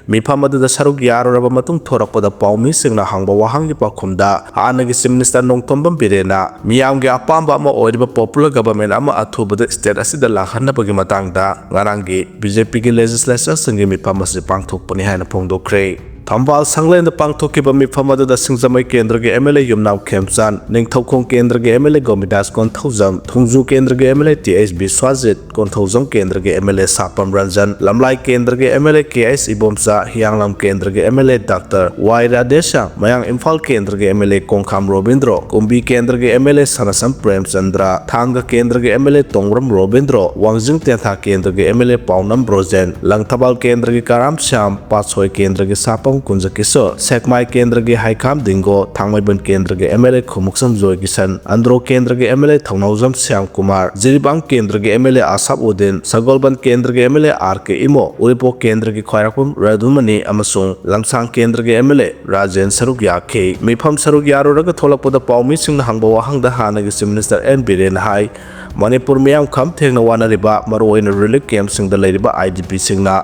ꯃꯤꯐꯝ ꯑꯗꯨꯗ ꯁꯔꯨꯛ ꯌꯥꯔꯨꯔꯕ ꯃꯇꯨꯡ ꯊꯣꯔꯛꯄꯗ ꯄꯥꯎꯃꯤꯁꯤꯡꯅ ꯍꯪꯕ ꯋꯥꯍꯪꯒꯤ ꯄꯥꯎꯈꯨꯝꯗ ꯍꯥꯟꯅꯒꯤ ꯆꯤꯐ ꯃꯤꯅꯤꯁꯇꯔ ꯅꯣꯡꯊꯣꯝꯕꯝ ꯕꯤꯔꯦꯟꯅ ꯃꯤꯌꯥꯝꯒꯤ ꯑꯄꯥꯝꯕ ꯑꯃ ꯑꯣꯏꯔꯤꯕ ꯄꯣꯄꯨꯂꯔ ꯒꯕꯔꯃꯦꯟ ꯑꯃ ꯑꯊꯨꯕꯗ ꯁ꯭ꯇꯦꯠ ꯑꯁꯤꯗ ꯂꯥꯛꯍꯟꯅꯕꯒꯤ ꯃꯇꯥꯡꯗ ꯉꯔꯥꯡꯒꯤ ꯕꯤ ꯖꯦ ꯄꯤꯒꯤ ꯂꯦꯖꯤꯁꯂꯦꯆꯔꯁꯤꯡꯒꯤ ꯃꯤꯐꯝ ꯑꯁꯤ ꯄꯥꯡꯊꯣꯛꯄꯅꯤ ꯍꯥꯏꯅ ꯐꯣꯡꯗꯣꯛꯈ꯭ꯔꯦ꯫ ꯊꯝꯕꯥꯜ ꯁꯪꯂꯦꯟꯗ ꯄꯥꯡꯊꯣꯛꯈꯤꯕ ꯃꯤꯐꯝ ꯑꯗꯨꯗ ꯁꯤꯡꯖꯃꯩ ꯀꯦꯟꯗ꯭ꯔꯒꯤ ꯑꯦꯝ ꯑꯦꯜ ꯑꯦ ꯌꯨꯝꯅꯥꯝ ꯈꯦꯝꯆꯥꯟ, ꯅꯤꯡꯊꯧꯈꯣꯡ ꯀꯦꯟꯗ꯭ꯔꯒꯤ ꯑꯦꯝ ꯑꯦꯜ ꯑꯦ ꯒꯣꯃꯤꯗꯥꯁ ꯀꯣꯟꯊꯧꯖꯝ, ꯊꯣꯡꯖꯨ ꯀꯦꯟꯗ꯭ꯔꯒꯤ M L A T H Biswajit, Konthoujam ꯀꯦꯟꯗ꯭ꯔꯒꯤ M L A Sapam Ranjan, Lamlai ꯀꯦꯟꯗ꯭ꯔꯒꯤ M L A K H Ibomcha, Hiyanglam ꯀꯦꯟꯗ꯭ꯔꯒꯤ M L A doctor Y Radheshyam, Mayang Imphal ꯀꯦꯟꯗ꯭ꯔꯒꯤ M L A Kongkham Robindro, Kumbi ꯀꯦꯟꯗ꯭ꯔꯒꯤ M L A Sanasam Premchandra, Thanga ꯀꯦꯟꯗ꯭ꯔꯒꯤ M L A Tongbram Robindro, Wangjing Tentha ꯀꯦꯟꯗ꯭ꯔꯒꯤ M L A Paonam Brojen, Langthabal ꯀꯦꯟꯗ꯭ꯔꯒꯤ ꯀꯔꯥꯝ ꯁ꯭ꯌꯥꯝ, ꯄꯥꯠꯁꯣꯏ ꯀꯦꯟꯗ꯭ꯔꯒꯤ ꯁꯥꯄꯝ ꯀꯨꯟꯖꯀꯤꯁꯣꯔ, ꯁꯦꯛꯃꯥꯏ ꯀꯦꯟꯗ꯭ꯔꯒꯤ ꯍꯩꯈꯥꯝ ꯗꯤꯡꯒꯣ, ꯊꯥꯡꯃꯩꯕꯟ ꯀꯦꯟꯗ꯭ꯔꯒꯤ M L A Khumukcham Joykishan, Andro ꯀꯦꯟꯗ꯭ꯔꯒꯤ M L A Thounaojam Shyam Kumar, Jiribam ꯀꯦꯟꯗ꯭ꯔꯒꯤ M L A Ashab Uddin, Sagolband ꯀꯦꯟꯗ꯭ꯔꯒꯤ M L A R K Imo, Uripok ꯀꯦꯟꯗ꯭ꯔꯒꯤ ꯈ꯭ꯋꯥꯏꯔꯥꯛꯄꯝ ꯔꯥꯙꯨꯃꯅꯤ ꯑꯃꯁꯨꯡ ꯂꯝꯁꯥꯡ ꯀꯦꯟꯗ꯭ꯔꯒꯤ ꯑꯦꯝ ꯑꯦꯜ ꯑꯦ ꯔꯥꯖꯦꯟ ꯁꯔꯨꯛ ꯌꯥꯈꯤ꯫ ꯃꯤꯐꯝ ꯁꯔꯨꯛ ꯌꯥꯔꯨꯔꯒ ꯊꯣꯛꯂꯛꯄꯗ ꯄꯥꯎꯃꯤꯁꯤꯡꯅ ꯍꯪꯕ ꯋꯥꯍꯪꯗ ꯍꯥꯟꯅꯒꯤ ꯆꯤꯐ ꯃꯤꯅꯤꯁꯇꯔ ꯑꯦꯟ ꯕꯤꯔꯦꯟꯅ ꯍꯥꯏ, ꯃꯅꯤꯄꯨꯔ ꯃꯤꯌꯥꯝ ꯈꯝ ꯊꯦꯡꯅ ꯋꯥꯅꯔꯤꯕ, ꯃꯔꯨꯑꯣꯏꯅ ꯔꯤꯂꯤꯐ ꯀꯦꯝꯞꯁꯤꯡꯗ ꯂꯩꯔꯤꯕ ꯑꯥꯏ ꯗꯤ ꯄꯤꯁꯤꯡꯅ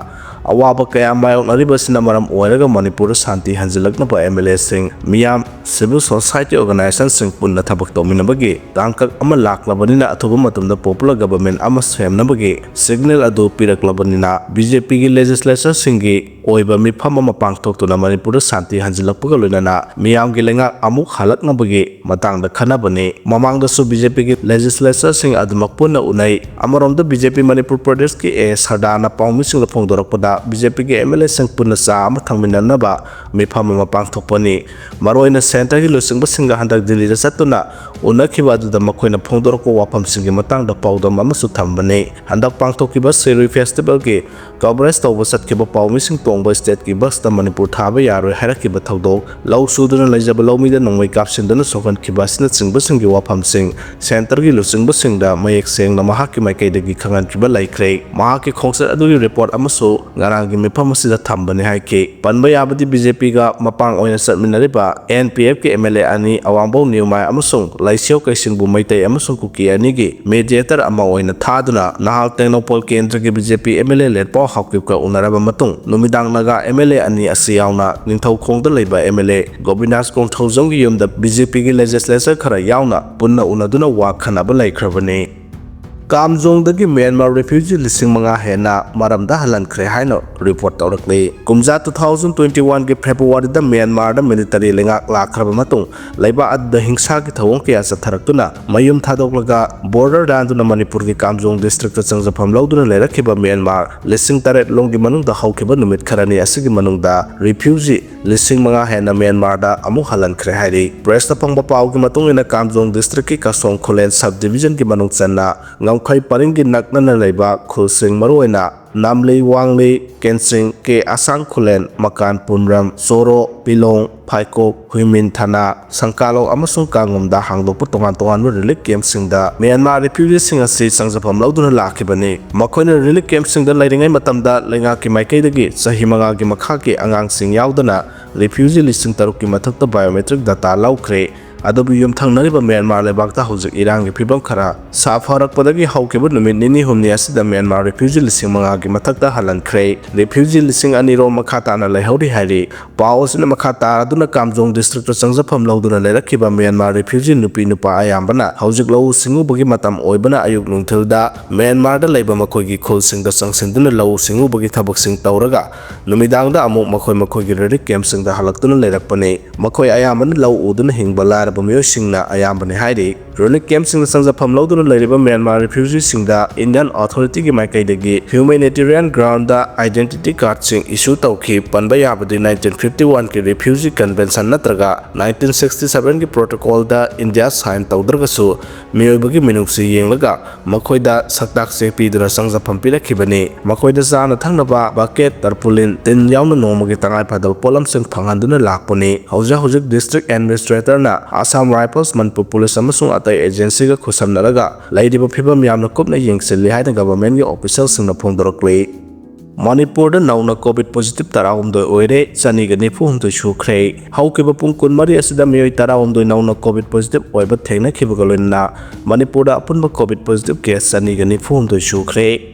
ꯑꯋꯥꯕ ꯀꯌꯥ ꯃꯥꯌꯣꯛꯅꯔꯤꯕꯁꯤꯅ ꯃꯔꯝ ꯑꯣꯏꯔꯒ ꯃꯅꯤꯄꯨꯔꯗ ꯁꯥꯟꯇꯤ ꯍꯟꯖꯤꯜꯂꯛꯅꯕ ꯑꯦꯝ ꯑꯦꯜ ꯑꯦꯁꯤꯡ, ꯃꯤꯌꯥꯝ, ꯁꯤꯚꯤꯜ ꯁꯣꯁꯥꯏꯇꯤ ꯑꯣꯔꯒꯅꯥꯏꯖꯦꯁꯟꯁꯤꯡ ꯄꯨꯟꯅ ꯊꯕꯛ ꯇꯧꯃꯤꯟꯅꯕꯒꯤ ꯇꯥꯡꯀꯛ ꯑꯃ ꯂꯥꯛꯂꯕꯅꯤꯅ ꯑꯊꯨꯕ ꯃꯇꯝꯗ ꯄꯣꯄꯨꯂꯔ ꯒꯕꯔꯃꯦꯟ ꯑꯃ ꯁꯦꯝꯅꯕꯒꯤ ꯁꯤꯒꯅꯦꯜ ꯑꯗꯨ ꯄꯤꯔꯛꯂꯕꯅꯤꯅ ꯕꯤ ꯖꯦ ꯄꯤꯒꯤ ꯂꯦꯖꯤꯁꯂꯦꯆꯔꯁꯤꯡꯒꯤ ꯑꯣꯏꯕ ꯃꯤꯐꯝ ꯑꯃ ꯄꯥꯡꯊꯣꯛꯇꯨꯅ ꯃꯅꯤꯄꯨꯔꯗ ꯁꯥꯟꯇꯤ ꯍꯟꯖꯤꯜꯂꯛꯄꯒ ꯂꯣꯏꯅꯅ ꯃꯤꯌꯥꯝꯒꯤ ꯂꯩꯉꯥꯛ ꯑꯃꯨꯛ ꯍꯜꯂꯛꯅꯕꯒꯤ ꯃꯇꯥꯡꯗ ꯈꯟꯅꯕꯅꯤ꯫ ꯃꯃꯥꯡꯗꯁꯨ ꯕꯤ ꯖꯦ ꯄꯤꯒꯤ ꯂꯦꯖꯤꯁꯂꯦꯆꯔꯁꯤꯡ ꯑꯗꯨꯃꯛ ꯄꯨꯟꯅ ꯎꯅꯩ꯫ ꯑꯃꯔꯣꯝꯗ ꯕꯤ ꯖꯦ ꯄꯤ ꯃꯅꯤꯄꯨꯔ ꯄ꯭ꯔꯗꯦꯁꯀꯤ ꯑꯦ ꯁꯔꯗꯥꯅ ꯄꯥꯎꯃꯤꯁꯤꯡꯗ ꯐꯣꯡꯗꯣꯔꯛꯄꯗ, ꯕꯤ ꯖꯦ ꯄꯤꯒꯤ ꯑꯦꯝ ꯑꯦꯜ ꯑꯦꯁꯤꯡ ꯄꯨꯟꯅ ꯆꯥ ꯑꯃ ꯊꯛꯃꯤꯟꯅꯅꯕ ꯃꯤꯐꯝ ꯑꯃ ꯄꯥꯡꯊꯣꯛꯄꯅꯤ꯫ ꯃꯔꯨꯑꯣꯏꯅ ꯁꯦꯟꯇꯔꯒꯤ ꯂꯨꯆꯤꯡꯕꯁꯤꯡꯒ ꯍꯟꯗꯛ ꯗꯤꯜꯂꯤꯗ ꯆꯠꯇꯨꯅ ꯎꯅꯈꯤꯕ ꯑꯗꯨꯗ ꯃꯈꯣꯏꯅ ꯐꯣꯡꯗꯣꯔꯛꯄ ꯋꯥꯐꯝꯁꯤꯡꯒꯤ ꯃꯇꯥꯡꯗ ꯄꯥꯎꯗꯝ ꯑꯃꯁꯨ ꯊꯝꯕꯅꯤ꯫ ꯍꯟꯗꯛ ꯄꯥꯡꯊꯣꯛꯈꯤꯕ ꯁꯤꯔꯨꯏ ꯐꯦꯁꯇꯤꯚꯦꯜꯒꯤ ꯀꯚꯔꯦꯖ ꯇꯧꯕ ꯆꯠꯈꯤꯕ ꯄꯥꯎꯃꯤꯁꯤꯡ ꯇꯣꯡꯕ ꯁ꯭ꯇꯦꯠꯀꯤ ꯕꯁꯇ ꯃꯅꯤꯄꯨꯔ ꯊꯥꯕ ꯌꯥꯔꯣꯏ ꯍꯥꯏꯔꯛꯈꯤꯕ ꯊꯧꯗꯣꯛ, ꯂꯧ ꯁꯨꯗꯨꯅ ꯂꯩꯖꯕ ꯂꯧꯃꯤꯗ ꯅꯣꯡꯃꯩ ꯀꯥꯞꯁꯤꯟꯗꯨꯅ ꯁꯣꯛꯍꯟꯈꯤꯕ ꯑꯁꯤꯅꯆꯤꯡꯕꯁꯤꯡꯒꯤ ꯋꯥꯐꯝꯁꯤꯡ ꯁꯦꯟꯇꯔꯒꯤ ꯂꯨꯆꯤꯡꯕꯁꯤꯡꯗ ꯃꯌꯦꯛ ꯁꯦꯡꯅ ꯃꯍꯥꯛꯀꯤ ꯃꯥꯏꯀꯩꯗꯒꯤ ꯈꯪꯍꯟꯈꯤꯕ ꯂꯩꯈ꯭ꯔꯦ꯫ ꯃꯍꯥꯛꯀꯤ ꯈꯣꯡꯆꯠ ꯑꯗꯨꯒꯤ ꯔꯤꯄꯣꯔꯠ ꯑꯃꯁꯨ ꯉꯔꯥꯡꯒꯤ ꯃꯤꯐꯝ ꯑꯁꯤꯗ ꯊꯝꯕꯅꯤ ꯍꯥꯏꯈꯤ꯫ ꯄꯟꯕ ꯌꯥꯕꯗꯤ, ꯕꯤ ꯖꯦ ꯄꯤꯒ ꯃꯄꯥꯡ ꯑꯣꯏꯅ ꯆꯠꯃꯤꯟꯅꯔꯤꯕ ꯑꯦꯟ ꯄꯤ ꯑꯦꯐꯀꯤ ꯑꯦꯝ ꯑꯦꯜ ꯑꯦ ꯑꯅꯤ ꯑꯋꯥꯡꯕꯧ ꯅ꯭ꯌꯨꯃꯥꯏ ꯑꯃꯁꯨꯡ ꯂꯩꯁꯦꯝ ꯀꯩꯁꯤꯡꯕꯨ ꯃꯩꯇꯩ ꯑꯃꯁꯨꯡ ꯀꯨꯀꯤ ꯑꯅꯤꯒꯤ ꯃꯦꯗꯤꯌꯦꯇꯔ ꯑꯃ ꯑꯣꯏꯅ ꯊꯥꯗꯨꯅ ꯅꯍꯥꯜ ꯇꯦꯡꯅꯧꯄꯜ ꯀꯦꯟꯗ꯭ꯔꯒꯤ B J P M L A Letpao ꯍꯥꯎꯀꯤꯞꯀ ꯎꯅꯔꯕ ꯃꯇꯨꯡ ꯅꯨꯃꯤꯗꯥꯡ ꯅꯥꯒꯥ ꯑꯦꯝ ꯑꯦꯜ ꯑꯦ ꯑꯅꯤ ꯑꯁꯤ ꯌꯥꯎꯅ ꯅꯤꯡꯊꯧꯈꯣꯡꯗ ꯂꯩꯕ ꯑꯦꯝ ꯑꯦꯜ ꯑꯦ ꯒꯣꯕꯤꯟꯗꯥꯁ ꯀꯣꯡꯊꯧꯖꯝꯒꯤ ꯌꯨꯝꯗ ꯕꯤ ꯖꯦ ꯄꯤꯒꯤ ꯂꯦꯖꯤꯁꯂꯦꯆꯔ ꯈꯔ ꯌꯥꯎꯅ ꯄꯨꯟꯅ ꯎꯅꯗꯨꯅ ꯋꯥ ꯈꯟꯅꯕ ꯂꯩꯈ꯭ꯔꯕꯅꯤ꯫ ꯀꯥꯝꯖꯣꯡꯗꯒꯤ ꯃ꯭ꯌꯥꯟꯃꯥꯔ ꯔꯤꯐ꯭ꯌꯨꯖꯤ ꯂꯤꯁꯤꯡ ꯃꯉꯥ ꯍꯦꯟꯅ ꯃꯔꯝꯗ ꯍꯜꯍꯟꯈ꯭ꯔꯦ ꯍꯥꯏꯅ ꯔꯤꯄꯣꯔꯠ ꯇꯧꯔꯛꯂꯤ꯫ ꯀꯨꯝꯖꯥ ꯇꯨ ꯊꯥꯎꯖꯟ ꯇ꯭ꯋꯦꯟꯇꯤ ꯋꯥꯟꯒꯤ ꯐꯦꯕ꯭ꯔꯨꯋꯥꯔꯤꯗ ꯃ꯭ꯌꯥꯟꯃꯥꯔꯗ ꯃꯤꯂꯤꯇꯔꯤ ꯂꯩꯉꯥꯛ ꯂꯥꯛꯈ꯭ꯔꯕ ꯃꯇꯨꯡ ꯂꯩꯕꯥꯛ ꯑꯗꯨꯗ ꯍꯤꯡꯁꯥꯒꯤ ꯊꯧꯑꯣꯡ ꯀꯌꯥ ꯆꯠꯊꯔꯛꯇꯨꯅ ꯃꯌꯨꯝ ꯊꯥꯗꯣꯛꯂꯒ ꯕꯣꯔꯗꯔ ꯂꯥꯟꯗꯨꯅ ꯃꯅꯤꯄꯨꯔꯒꯤ ꯀꯥꯝꯖꯣꯡ ꯗꯤꯁꯇ꯭ꯔꯤꯛꯇ ꯆꯪꯖꯐꯝ ꯂꯧꯗꯨꯅ ꯂꯩꯔꯛꯈꯤꯕ ꯃ꯭ꯌꯥꯟꯃꯥꯔ ꯂꯤꯁꯤꯡ ꯇꯔꯦꯠ ꯂꯣꯝꯒꯤ ꯃꯅꯨꯡꯗ ꯍꯧꯈꯤꯕ ꯅꯨꯃꯤꯠ ꯈꯔꯅꯤ ꯑꯁꯤꯒꯤ ꯃꯅꯨꯡꯗ ꯔꯤꯐ꯭ꯌꯨꯖꯤ ꯂꯤꯁꯤꯡ ꯃꯉꯥ ꯍꯦꯟꯅ ꯃ꯭ꯌꯥꯟꯃꯥꯔꯗ ꯑꯃꯨꯛ ꯍꯜꯍꯟꯈ꯭ꯔꯦ ꯍꯥꯏꯔꯤ꯫ ꯄ꯭ꯔꯦꯁꯇ ꯐꯪꯕ ꯄꯥꯎꯒꯤ ꯃꯇꯨꯡ ꯏꯟꯅ ꯀꯥꯝꯖꯣꯡ ꯗꯤꯁꯇ꯭ꯔꯤꯛꯀꯤ ꯀꯁꯣꯡ ꯈꯨꯂꯦꯟ ꯁꯕ ꯗꯤꯕꯤꯖꯟꯒꯤ ꯃꯅꯨꯡ ꯆꯟꯅ ꯉꯝꯈꯩ ꯄꯔꯤꯡꯒꯤ ꯅꯛꯅꯅ ꯂꯩꯕ ꯈꯨꯜꯁꯤꯡ, ꯃꯔꯨꯑꯣꯏꯅ ꯅꯥꯝꯂꯤ, ꯋꯥꯡꯂꯤ, ꯀꯦꯟꯁꯤꯡ, ꯀꯦ ꯑꯁꯥꯡ ꯈꯨꯂꯦꯟ, ꯃꯀꯥꯟ ꯄꯨꯟꯔꯝ, ꯆꯣꯔꯣ, ꯄꯤꯂꯣꯡ, ꯐꯥꯏꯀꯣꯛ, ꯍꯨꯏꯃꯤꯟ ꯊꯅꯥ, ꯁꯪꯀꯥꯂꯣꯡ ꯑꯃꯁꯨꯡ ꯀꯥꯡꯉꯨꯝꯗ ꯍꯥꯡꯗꯣꯛꯄ ꯇꯣꯉꯥꯟ ꯇꯣꯉꯥꯟꯕ ꯔꯤꯂꯤꯐ ꯀꯦꯝꯞꯁꯤꯡꯗ ꯃ꯭ꯌꯥꯟꯃꯥꯔ ꯔꯤꯐ꯭ꯌꯨꯖꯤꯁꯤꯡ ꯑꯁꯤ ꯆꯪꯖꯐꯝ ꯂꯧꯗꯨꯅ ꯂꯥꯛꯈꯤꯕꯅꯤ꯫ ꯃꯈꯣꯏꯅ ꯔꯤꯂꯤꯐ ꯀꯦꯝꯞꯁꯤꯡꯗ ꯂꯩꯔꯤꯉꯩ ꯃꯇꯝꯗ ꯂꯩꯉꯥꯛꯀꯤ ꯃꯥꯏꯀꯩꯗꯒꯤ ꯆꯍꯤ ꯃꯉꯥꯒꯤ ꯃꯈꯥꯒꯤ ꯑꯉꯥꯡꯁꯤꯡ ꯌꯥꯎꯗꯅ ꯔꯤꯐ꯭ꯌꯨꯖꯤ ꯂꯤꯁꯤꯡ ꯇꯔꯨꯛꯀꯤ ꯃꯊꯛꯇ ꯕꯥꯏꯑꯣꯃꯦꯇ꯭ꯔꯤꯛ ꯗꯇꯥ ꯂꯧꯈ꯭ꯔꯦ꯫ ꯑꯗꯨꯕꯨ ꯌꯨꯝꯊꯪꯅꯔꯤꯕ ꯃ꯭ꯌꯥꯟꯃꯥꯔ ꯂꯩꯕꯥꯛꯇ ꯍꯧꯖꯤꯛ ꯏꯔꯥꯡꯒꯤ ꯐꯤꯕꯝ ꯈꯔ ꯁꯥꯐꯔꯛꯄꯗꯒꯤ ꯍꯧꯈꯤꯕ ꯅꯨꯃꯤꯠ ꯅꯤꯅꯤ ꯍꯨꯝꯅꯤ ꯑꯁꯤꯗ ꯃ꯭ꯌꯥꯟꯃꯥꯔ ꯔꯤꯐ꯭ꯌꯨꯖꯤ ꯂꯤꯁꯤꯡ ꯃꯉꯥꯒꯤ ꯃꯊꯛꯇ ꯍꯜꯍꯟꯈ꯭ꯔꯦ꯫ ꯔꯤꯐ꯭ꯌꯨꯖꯤ ꯂꯤꯁꯤꯡ ꯑꯅꯤ ꯔꯣꯝ ꯃꯈꯥ ꯇꯥꯅ ꯂꯩꯍꯧꯔꯤ ꯍꯥꯏꯔꯤ꯫ ꯄꯥꯎ ꯑꯁꯤꯅ ꯃꯈꯥ ꯇꯥꯔꯗꯨꯅ ꯀꯥꯝꯖꯣꯡ ꯗꯤꯁꯇ꯭ꯔꯤꯛꯇ ꯆꯪꯖꯐꯝ ꯂꯧꯗꯨꯅ ꯂꯩꯔꯛꯈꯤꯕ ꯃ꯭ꯌꯥꯟꯃꯥꯔ ꯔꯤꯐ꯭ꯌꯨꯖꯤ ꯅꯨꯄꯤ ꯅꯨꯄꯥ ꯑꯌꯥꯝꯕꯅ ꯍꯧꯖꯤꯛ ꯂꯧꯎ ꯁꯤꯡꯎꯕꯒꯤ ꯃꯇꯝ ꯑꯣꯏꯕꯅ ꯑꯌꯨꯛ ꯅꯨꯡꯊꯤꯜꯗ ꯃ꯭ꯌꯥꯟꯃꯥꯔꯗ ꯂꯩꯕ ꯃꯈꯣꯏꯒꯤ ꯈꯨꯜꯁꯤꯡꯗ ꯆꯪꯁꯤꯟꯗꯨꯅ ꯂꯧꯎ ꯁꯤꯡꯎꯕꯒꯤ ꯊꯕꯛꯁꯤꯡ ꯇꯧꯔꯒ ꯅꯨꯃꯤꯗꯥꯡꯗ ꯑꯃꯨꯛ ꯃꯈꯣꯏ ꯃꯈꯣꯏꯒꯤ ꯔꯤꯂꯤꯐ ꯀꯦꯝꯞꯁꯤꯡꯗ ꯍꯜꯂꯛꯇꯨꯅ ꯂꯩꯔꯛꯄꯅꯤ꯫ ꯃꯈꯣꯏ ꯑꯌꯥꯝꯕꯅ ꯂꯧ ꯎꯗꯨꯅ ꯍꯤꯡꯕ ꯂꯥꯏꯔꯕ ꯃꯤꯑꯣꯏꯁꯤꯡꯅ ꯑꯌꯥꯝꯕꯅꯤ ꯍꯥꯏꯔꯤ꯫ ꯔꯤꯂꯤꯐ ꯀꯦꯝꯞꯁꯤꯡꯗ ꯆꯪꯖꯐꯝ ꯂꯧꯗꯨꯅ ꯂꯩꯔꯤꯕ ꯃ꯭ꯌꯥꯟꯃꯥꯔ ꯔꯤꯐ꯭ꯌꯨꯖꯤꯁꯤꯡꯗ ꯏꯟꯗꯤꯌꯥꯟ ꯑꯣꯊꯣꯔꯤꯇꯤꯒꯤ ꯃꯥꯏꯀꯩꯗꯒꯤ ꯍ꯭ꯌꯨꯃꯦꯅꯤꯇꯦꯔꯤꯌꯥꯟ ꯒ꯭ꯔꯥꯎꯟꯗ ꯑꯥꯏꯗꯦꯟꯇꯤꯇꯤ ꯀꯥꯔꯗꯁꯤꯡ ꯏꯁꯨ ꯇꯧꯈꯤ꯫ ꯄꯟꯕ ꯌꯥꯕꯗꯤ ꯅꯥꯏꯟꯇꯤꯟ ꯐꯤꯐꯇꯤ ꯋꯥꯟꯒꯤ ꯔꯤꯐ꯭ꯌꯨꯖꯤ ꯀꯟꯚꯦꯟꯁꯟ ꯅꯠꯇ꯭ꯔꯒ ꯅꯥꯏꯟꯇꯤꯟ ꯁꯤꯛꯁꯇꯤ ꯁꯚꯦꯟꯒꯤ ꯄ꯭ꯔꯣꯇꯣꯀꯣꯜꯗ ꯏꯟꯗꯤꯌꯥ ꯁꯥꯏꯟ ꯇꯧꯗ꯭ꯔꯒꯁꯨ ꯃꯤꯑꯣꯏꯕꯒꯤ ꯃꯤꯅꯨꯡꯁꯤ ꯌꯦꯡꯂꯒ ꯃꯈꯣꯏꯗ ꯁꯛꯇꯥꯛꯁꯦ ꯄꯤꯗꯨꯅ ꯆꯪꯖꯐꯝ ꯄꯤꯔꯛꯈꯤꯕꯅꯤ꯫ ꯃꯈꯣꯏꯗ ꯆꯥꯅ ꯊꯛꯅꯕ ꯕꯀꯦꯠ, ꯇꯔꯄꯨꯂꯤꯟ, ꯇꯤꯟ ꯌꯥꯎꯅ ꯅꯣꯡꯃꯒꯤ ꯇꯉꯥꯏ ꯐꯗꯕ ꯄꯣꯠꯂꯝꯁꯤꯡ ꯐꯪꯍꯟꯗꯨꯅ ꯂꯥꯛꯄꯅꯤ꯫ ꯍꯧꯖꯤꯛ ꯍꯧꯖꯤꯛ ꯗꯤꯁꯇ꯭ꯔꯤꯛ ꯑꯦꯗꯃꯤꯅꯤꯁꯇ꯭ꯔꯦꯇꯔꯅ ꯑꯁꯥꯝ ꯔꯥꯏꯐꯜꯁ, ꯃꯅꯤꯄꯨꯔ ꯄꯨꯂꯤꯁ ꯑꯃꯁꯨꯡ ꯑꯇꯩ ꯑꯦꯖꯦꯟꯁꯤꯒ ꯈꯨꯠꯁꯝꯅꯔꯒ ꯂꯩꯔꯤꯕ ꯐꯤꯕꯝ ꯌꯥꯝꯅ ꯀꯨꯞꯅ ꯌꯦꯡꯁꯤꯜꯂꯤ ꯍꯥꯏꯅ ꯒꯚꯔꯟꯃꯦꯟꯠꯀꯤ ꯑꯣꯐꯤꯁꯤꯌꯦꯜꯁꯤꯡꯅ ꯐꯣꯡꯗꯣꯔꯛꯂꯤ꯫ ꯃꯅꯤꯄꯨꯔꯗ ꯅꯧꯅ ꯀꯣꯚꯤꯗ ꯄꯣꯖꯤꯇꯤꯚ ꯇꯔꯥꯍꯨꯝꯗꯣꯏ ꯑꯣꯏꯔꯦ, ꯆꯅꯤꯒ ꯅꯤꯐꯨ ꯍꯨꯝꯗꯣꯏ ꯁꯨꯈ꯭ꯔꯦ꯫ ꯍꯧꯈꯤꯕ ꯄꯨꯡ ꯀꯨꯟꯃꯔꯤ ꯑꯁꯤꯗ ꯃꯤꯑꯣꯏ ꯇꯔꯥꯍꯨꯝꯗꯣꯏ ꯅꯧꯅ ꯀꯣꯚꯤꯗ ꯄꯣꯖꯤꯇꯤꯚ ꯑꯣꯏꯕ ꯊꯦꯡꯅꯈꯤꯕꯒ ꯂꯣꯏꯅꯅ ꯃꯅꯤꯄꯨꯔꯗ ꯑꯄꯨꯟꯕ ꯀꯣꯚꯤꯗ ꯄꯣꯖꯤꯇꯤꯚ ꯀꯦꯁ ꯆꯅꯤꯒ ꯅꯤꯐꯨ ꯍꯨꯝꯗꯣꯏ ꯁꯨꯈ꯭ꯔꯦ꯫